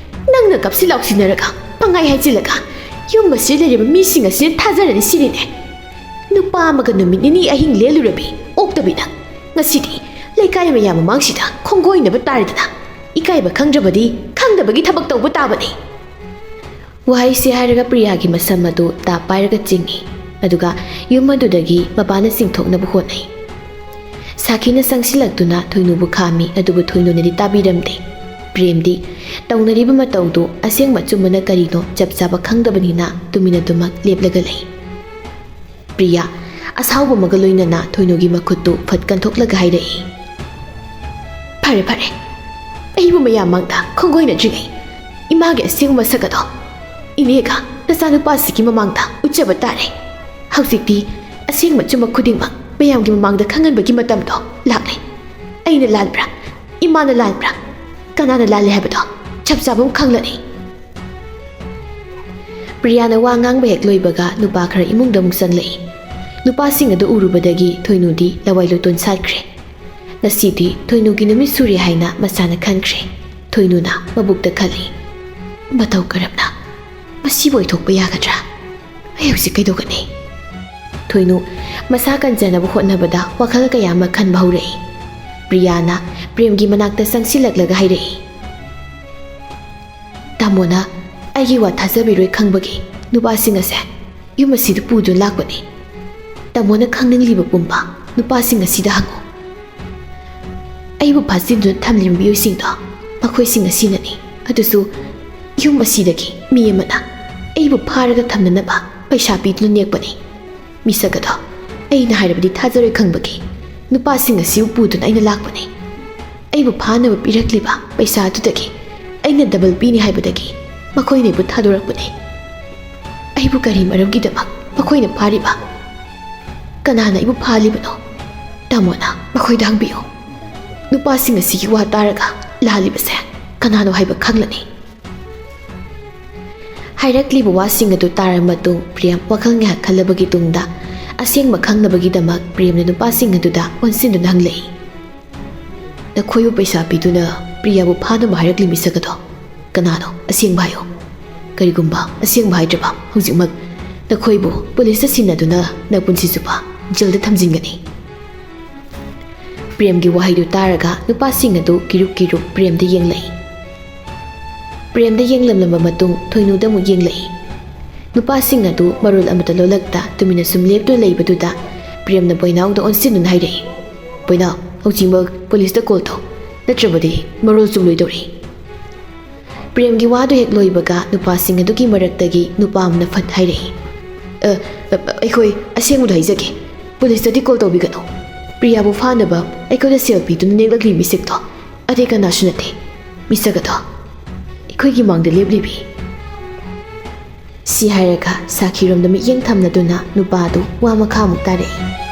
ꯅꯪꯅ ꯀꯞꯁꯤ ꯂꯥꯎꯁꯤꯟꯅꯔꯒ, ꯄꯪꯍꯥꯏ ꯍꯥꯏꯖꯤꯜꯂꯒ, ꯌꯨꯝ ꯑꯁꯤꯗ ꯂꯩꯔꯤꯕ ꯃꯤꯁꯤꯡ ꯑꯁꯤꯅ ꯊꯥꯖꯔꯅꯤ ꯁꯤꯅꯤꯅꯦ꯫ ꯅꯨꯄꯥ ꯑꯃꯒ ꯅꯨꯃꯤꯠ ꯅꯤꯅꯤ ꯑꯍꯤꯡ ꯂꯦꯜꯂꯨꯔꯕꯤ ꯑꯣꯛꯇꯕꯤ ꯅꯪ, ꯉꯁꯤꯗꯤ ꯂꯩꯀꯥꯏ ꯃꯌꯥꯝ ꯃꯃꯥꯡꯁꯤꯗ ꯈꯣꯡꯒꯣꯏꯅꯕ ꯇꯥꯔꯦꯗꯅ꯫ ꯏꯀꯥꯏꯕ ꯈꯪꯗ꯭ꯔꯕꯗꯤ ꯈꯪꯗꯕꯒꯤ ꯊꯕꯛ ꯇꯧꯕ ꯇꯥꯕꯅꯤ"꯫ ꯋꯥꯍꯩꯁꯤ ꯍꯥꯏꯔꯒ ꯄ꯭ꯔꯤꯌꯥꯒꯤ ꯃꯁꯝ ꯑꯗꯨ ꯇꯥꯞ ꯄꯥꯏꯔꯒ ꯆꯤꯡꯏ꯫ ꯑꯗꯨꯒ ꯌꯨꯝ ꯑꯗꯨꯗꯒꯤ ꯃꯄꯥꯟꯗ ꯆꯤꯡꯊꯣꯛꯅꯕ ꯍꯣꯠꯅꯩ꯫ ꯁꯥꯈꯤꯅ ꯆꯪꯁꯤꯜꯂꯛꯇꯨꯅ ꯊꯣꯏꯅꯨꯕꯨ ꯈꯥꯝꯃꯤ, ꯑꯗꯨꯕꯨ ꯊꯣꯏꯅꯨꯅꯗꯤ ꯇꯥꯕꯤꯔꯝꯗꯦ꯫ ꯄ꯭ꯔꯦꯝꯗꯤ ꯇꯧꯅꯔꯤꯕ ꯃꯇꯧꯗꯨ ꯑꯁꯦꯡꯕ ꯑꯆꯨꯝꯕꯅ ꯀꯔꯤꯅꯣ ꯆꯞ ꯆꯥꯕ ꯈꯪꯗꯕꯅꯤꯅ ꯇꯨꯃꯤꯟ ꯑꯗꯨꯃꯛ ꯂꯦꯞꯂꯒ ꯂꯩ꯫ ꯄ꯭ꯔꯤꯌꯥ ꯑꯁꯥꯎꯕ ꯑꯃꯒ ꯂꯣꯏꯅꯅ ꯊꯣꯏꯅꯨꯒꯤ ꯃꯈꯨꯠꯇꯨ ꯐꯠ ꯀꯟꯊꯣꯛꯂꯒ ꯍꯥꯏꯔꯛꯏ, "ꯐꯔꯦ, ꯐꯔꯦ, ꯑꯩꯕꯨ ꯃꯌꯥꯝ ꯃꯥꯡꯗ ꯈꯣꯡꯒꯣꯏꯅꯗ꯭ꯔꯤꯉꯩ ꯏꯃꯥꯒꯤ ꯑꯁꯦꯡꯕ ꯃꯁꯛ ꯑꯗꯣ ꯏꯅꯦꯒ ꯅꯆꯥꯅꯨꯄꯥꯁꯤꯒꯤ ꯃꯃꯥꯡꯗ ꯎꯠꯆꯕ ꯇꯥꯔꯦ꯫ ꯍꯧꯖꯤꯛꯇꯤ ꯑꯁꯦꯡꯕ ꯑꯆꯨꯝꯕ ꯈꯨꯗꯤꯡꯃꯛ ꯃꯌꯥꯝꯒꯤ ꯃꯃꯥꯡꯗ ꯈꯪꯍꯟꯕꯒꯤ ꯃꯇꯝꯗꯣ ꯂꯥꯛꯂꯦ꯫ ꯑꯩꯅ ꯂꯥꯟꯕ꯭ꯔꯥ, ꯏꯃꯥꯅ ꯂꯥꯟꯕ꯭ꯔꯥ, ꯀꯅꯥꯅ ꯂꯥꯜꯂꯦ ꯍꯥꯏꯕꯗꯣ ꯆꯞ ꯆꯥꯕ ꯑꯃ ꯈꯪꯂꯅꯤ"꯫ ꯄ꯭ꯔꯤꯌꯥꯅ ꯋꯥ ꯉꯥꯡꯕ ꯍꯦꯛ ꯂꯣꯏꯕꯒ ꯅꯨꯄꯥ ꯈꯔ ꯏꯃꯨꯡꯗ ꯑꯃꯨꯛ ꯆꯪꯂꯛꯏ꯫ ꯅꯨꯄꯥꯁꯤꯡ ꯑꯗꯨ ꯎꯔꯨꯕꯗꯒꯤ ꯊꯣꯏꯅꯨꯗꯤ ꯂꯋꯥꯏ ꯂꯣꯏꯇꯣꯟ ꯁꯥꯠꯈ꯭ꯔꯦ꯫ ꯉꯁꯤꯗꯤ ꯊꯣꯏꯅꯨꯒꯤ ꯅꯨꯃꯤꯠ ꯁꯨꯔꯦ ꯍꯥꯏꯅ ꯃꯁꯥꯅ ꯈꯟꯈ꯭ꯔꯦ꯫ ꯊꯣꯏꯅꯨꯅ ꯃꯕꯨꯛꯇ ꯈꯜꯂꯤ, "ꯃꯇꯧ ꯀꯔꯝꯅ ꯃꯁꯤꯕꯨ ꯑꯣꯏꯊꯣꯛꯄ ꯌꯥꯒꯗ꯭ꯔꯥ? ꯑꯩ ꯍꯧꯖꯤꯛ ꯀꯩꯗꯧꯒꯅꯤ?" ꯊꯣꯏꯅꯨ ꯃꯁꯥ ꯀꯟꯖꯅꯕ ꯍꯣꯠꯅꯕꯗ ꯋꯥꯈꯜ ꯀꯌꯥ ꯑꯃ ꯈꯟꯕ ꯍꯧꯔꯛꯏ꯫ ꯄ꯭ꯔꯤꯌꯥꯅ ꯄ꯭ꯔꯦꯝꯒꯤ ꯃꯅꯥꯛꯇ ꯆꯪꯁꯤꯜꯂꯛꯂꯒ ꯍꯥꯏꯔꯛꯏ, "ꯇꯥꯃꯣꯅ ꯑꯩꯒꯤ ꯋꯥ ꯊꯥꯖꯕꯤꯔꯣꯏ ꯈꯪꯕꯒꯤ ꯅꯨꯄꯥꯁꯤꯡ ꯑꯁꯦ ꯌꯨꯝ ꯑꯁꯤꯗ ꯄꯨꯗꯨꯅ ꯂꯥꯛꯄꯅꯤ꯫ ꯇꯥꯃꯣꯅ ꯈꯪꯅꯤꯡꯂꯤꯕ ꯄꯨꯝꯕ ꯅꯨꯄꯥꯁꯤꯡ ꯑꯁꯤꯗ ꯍꯪꯉꯨ꯫ ꯑꯩꯕꯨ ꯐꯥꯖꯤꯟꯗꯨꯅ ꯊꯝꯂꯤꯕ ꯃꯤꯑꯣꯏꯁꯤꯡꯗꯣ ꯃꯈꯣꯏꯁꯤꯡ ꯑꯁꯤꯅꯅꯤ꯫ ꯑꯗꯨꯁꯨ ꯌꯨꯝ ꯑꯁꯤꯗꯒꯤ ꯃꯤ ꯑꯃꯅ ꯑꯩꯕꯨ ꯐꯥꯔꯒ ꯊꯝꯅꯅꯕ ꯄꯩꯁꯥ ꯄꯤꯗꯨꯅ ꯅꯦꯛꯄꯅꯤ"꯫ ꯃꯤꯁꯛ ꯑꯗꯣ ꯑꯩꯅ ꯍꯥꯏꯔꯕꯗꯤ ꯊꯥꯖꯔꯣꯏ ꯈꯪꯕꯒꯤ ꯅꯨꯄꯥꯁꯤꯡ ꯑꯁꯤꯕꯨ ꯄꯨꯗꯨꯅ ꯑꯩꯅ ꯂꯥꯛꯄꯅꯤ꯫ ꯑꯩꯕꯨ ꯐꯥꯅꯕ ꯄꯤꯔꯛꯂꯤꯕ ꯄꯩꯁꯥꯗꯨꯗꯒꯤ ꯑꯩꯅ ꯗꯕꯜ ꯄꯤꯅꯤ ꯍꯥꯏꯕꯗꯒꯤ ꯃꯈꯣꯏꯅ ꯑꯩꯕꯨ ꯊꯥꯗꯣꯔꯛꯄꯅꯤ꯫ ꯑꯩꯕꯨ ꯀꯔꯤ ꯃꯔꯝꯒꯤꯗꯃꯛ ꯃꯈꯣꯏꯅ ꯐꯥꯔꯤꯕ? ꯀꯅꯥꯅ ꯑꯩꯕꯨ ꯐꯥꯂꯤꯕꯅꯣ? ꯇꯥꯃꯣꯅ ꯃꯈꯣꯏꯗ ꯍꯪꯕꯤꯌꯨ꯫ ꯅꯨꯄꯥꯁꯤꯡ ꯑꯁꯤꯒꯤ ꯋꯥ ꯇꯥꯔꯒ ꯂꯥꯜꯂꯤꯕꯁꯦ ꯀꯅꯥꯅꯣ ꯍꯥꯏꯕ ꯈꯪꯂꯅꯤ꯫ ꯍꯥꯏꯔꯛꯂꯤꯕ ꯋꯥꯁꯤꯡ ꯑꯗꯨ ꯇꯥꯔꯕ ꯃꯇꯨꯡ ꯄ꯭ꯔꯦꯝ ꯋꯥꯈꯜ ꯉꯥꯏꯍꯥꯛ ꯈꯜꯂꯕꯒꯤ ꯇꯨꯡꯗ ꯑꯁꯦꯡꯕ ꯈꯪꯅꯕꯒꯤꯗꯃꯛ ꯄ꯭ꯔꯦꯝꯅ ꯅꯨꯄꯥꯁꯤꯡ ꯑꯗꯨꯗ ꯑꯣꯟꯁꯤꯟꯗꯨꯅ ꯍꯪꯂꯛꯏ, "ꯅꯈꯣꯏꯕꯨ ꯄꯩꯁꯥ ꯄꯤꯗꯨꯅ ꯄ꯭ꯔꯤꯌꯥꯕꯨ ꯐꯥꯅꯕ ꯍꯥꯏꯔꯛꯂꯤ ꯃꯤꯁꯛ ꯑꯗꯣ ꯀꯅꯥꯅꯣ? ꯑꯁꯦꯡꯕ ꯍꯥꯏꯌꯨ꯫ ꯀꯔꯤꯒꯨꯝꯕ ꯑꯁꯦꯡꯕ ꯍꯥꯏꯗ꯭ꯔꯕ ꯍꯧꯖꯤꯛꯃꯛ ꯅꯈꯣꯏꯕꯨ ꯄꯨꯂꯤꯁꯇ ꯁꯤꯟꯅꯗꯨꯅ ꯅꯄꯨꯟꯁꯤ ꯆꯨꯞꯄ ꯖꯦꯜꯗ ꯊꯝꯖꯤꯟꯒꯅꯤ꯫" ꯄ꯭ꯔꯦꯝꯒꯤ ꯋꯥꯍꯩꯗꯨ ꯇꯥꯔꯒ ꯅꯨꯄꯥꯁꯤꯡ ꯑꯗꯨ ꯀꯤꯔꯨꯛ ꯀꯤꯔꯨꯛ ꯄ꯭ꯔꯦꯝꯗ ꯌꯦꯡꯂꯛꯏ꯫ ꯄ꯭ꯔꯦꯝꯗ ꯌꯦꯡꯂꯝꯂꯕ ꯃꯇꯨꯡ ꯊꯣꯏꯅꯨꯗ ꯑꯃꯨꯛ ꯌꯦꯡꯂꯛꯏ꯫ ꯅꯨꯄꯥꯁꯤꯡ ꯑꯗꯨ ꯃꯔꯣꯜ ꯑꯃꯠꯇ ꯂꯣꯜꯂꯛꯇ ꯇꯨꯃꯤꯟꯅ ꯁꯨꯝ ꯂꯦꯞꯇꯨꯅ ꯂꯩꯕꯗꯨꯗ ꯄ꯭ꯔꯦꯝꯅ ꯕꯣꯏꯅꯥꯎꯗ ꯑꯣꯟꯁꯤꯟꯗꯨꯅ ꯍꯥꯏꯔꯛꯏ, "ꯕꯣꯏꯅꯥꯎ, ꯍꯧꯖꯤꯛꯃꯛ ꯄꯨꯂꯤꯁꯇ ꯀꯣꯜ ꯇꯧ, ꯅꯠꯇ꯭ꯔꯕꯗꯤ ꯃꯔꯣꯜ ꯆꯨꯝꯂꯣꯏꯗꯧꯔꯤ꯫" ꯄ꯭ꯔꯦꯝꯒꯤ ꯋꯥꯗꯨ ꯍꯦꯛ ꯂꯣꯏꯕꯒ ꯅꯨꯄꯥꯁꯤꯡ ꯑꯗꯨꯒꯤ ꯃꯔꯛꯇꯒꯤ ꯅꯨꯄꯥ ꯑꯃꯅ ꯐꯠ ꯍꯥꯏꯔꯛꯏ, "ꯑ, ꯑ, ꯑ, ꯑꯩꯈꯣꯏ ꯑꯁꯦꯡꯕꯗꯨ ꯍꯥꯏꯖꯒꯦ, ꯄꯨꯂꯤꯁꯇꯗꯤ ꯀꯣꯜ ꯇꯧꯕꯤꯒꯅꯨ꯫ ꯄ꯭ꯔꯤꯌꯥꯕꯨ ꯐꯥꯅꯕ ꯑꯩꯈꯣꯏꯗ ꯁꯦꯜ ꯄꯤꯗꯨꯅ ꯅꯦꯛꯂꯛꯂꯤ ꯃꯤꯁꯛꯇꯣ ꯑꯇꯩ ꯀꯅꯥꯁꯨ ꯅꯠꯇꯦ, ꯃꯤꯁꯛ ꯑꯗꯣ ꯑꯩꯈꯣꯏꯒꯤ ꯃꯥꯡꯗ ꯂꯦꯞꯂꯤꯕꯤ꯫" ꯁꯤ ꯍꯥꯏꯔꯒ ꯁꯥꯈꯤꯔꯣꯝꯗ ꯃꯤꯠꯌꯦꯡ ꯊꯝꯅꯗꯨꯅ ꯅꯨꯄꯥꯗꯨ ꯋꯥ ꯃꯈꯥ ꯑꯃꯨꯛ ꯇꯥꯔꯛꯏ꯫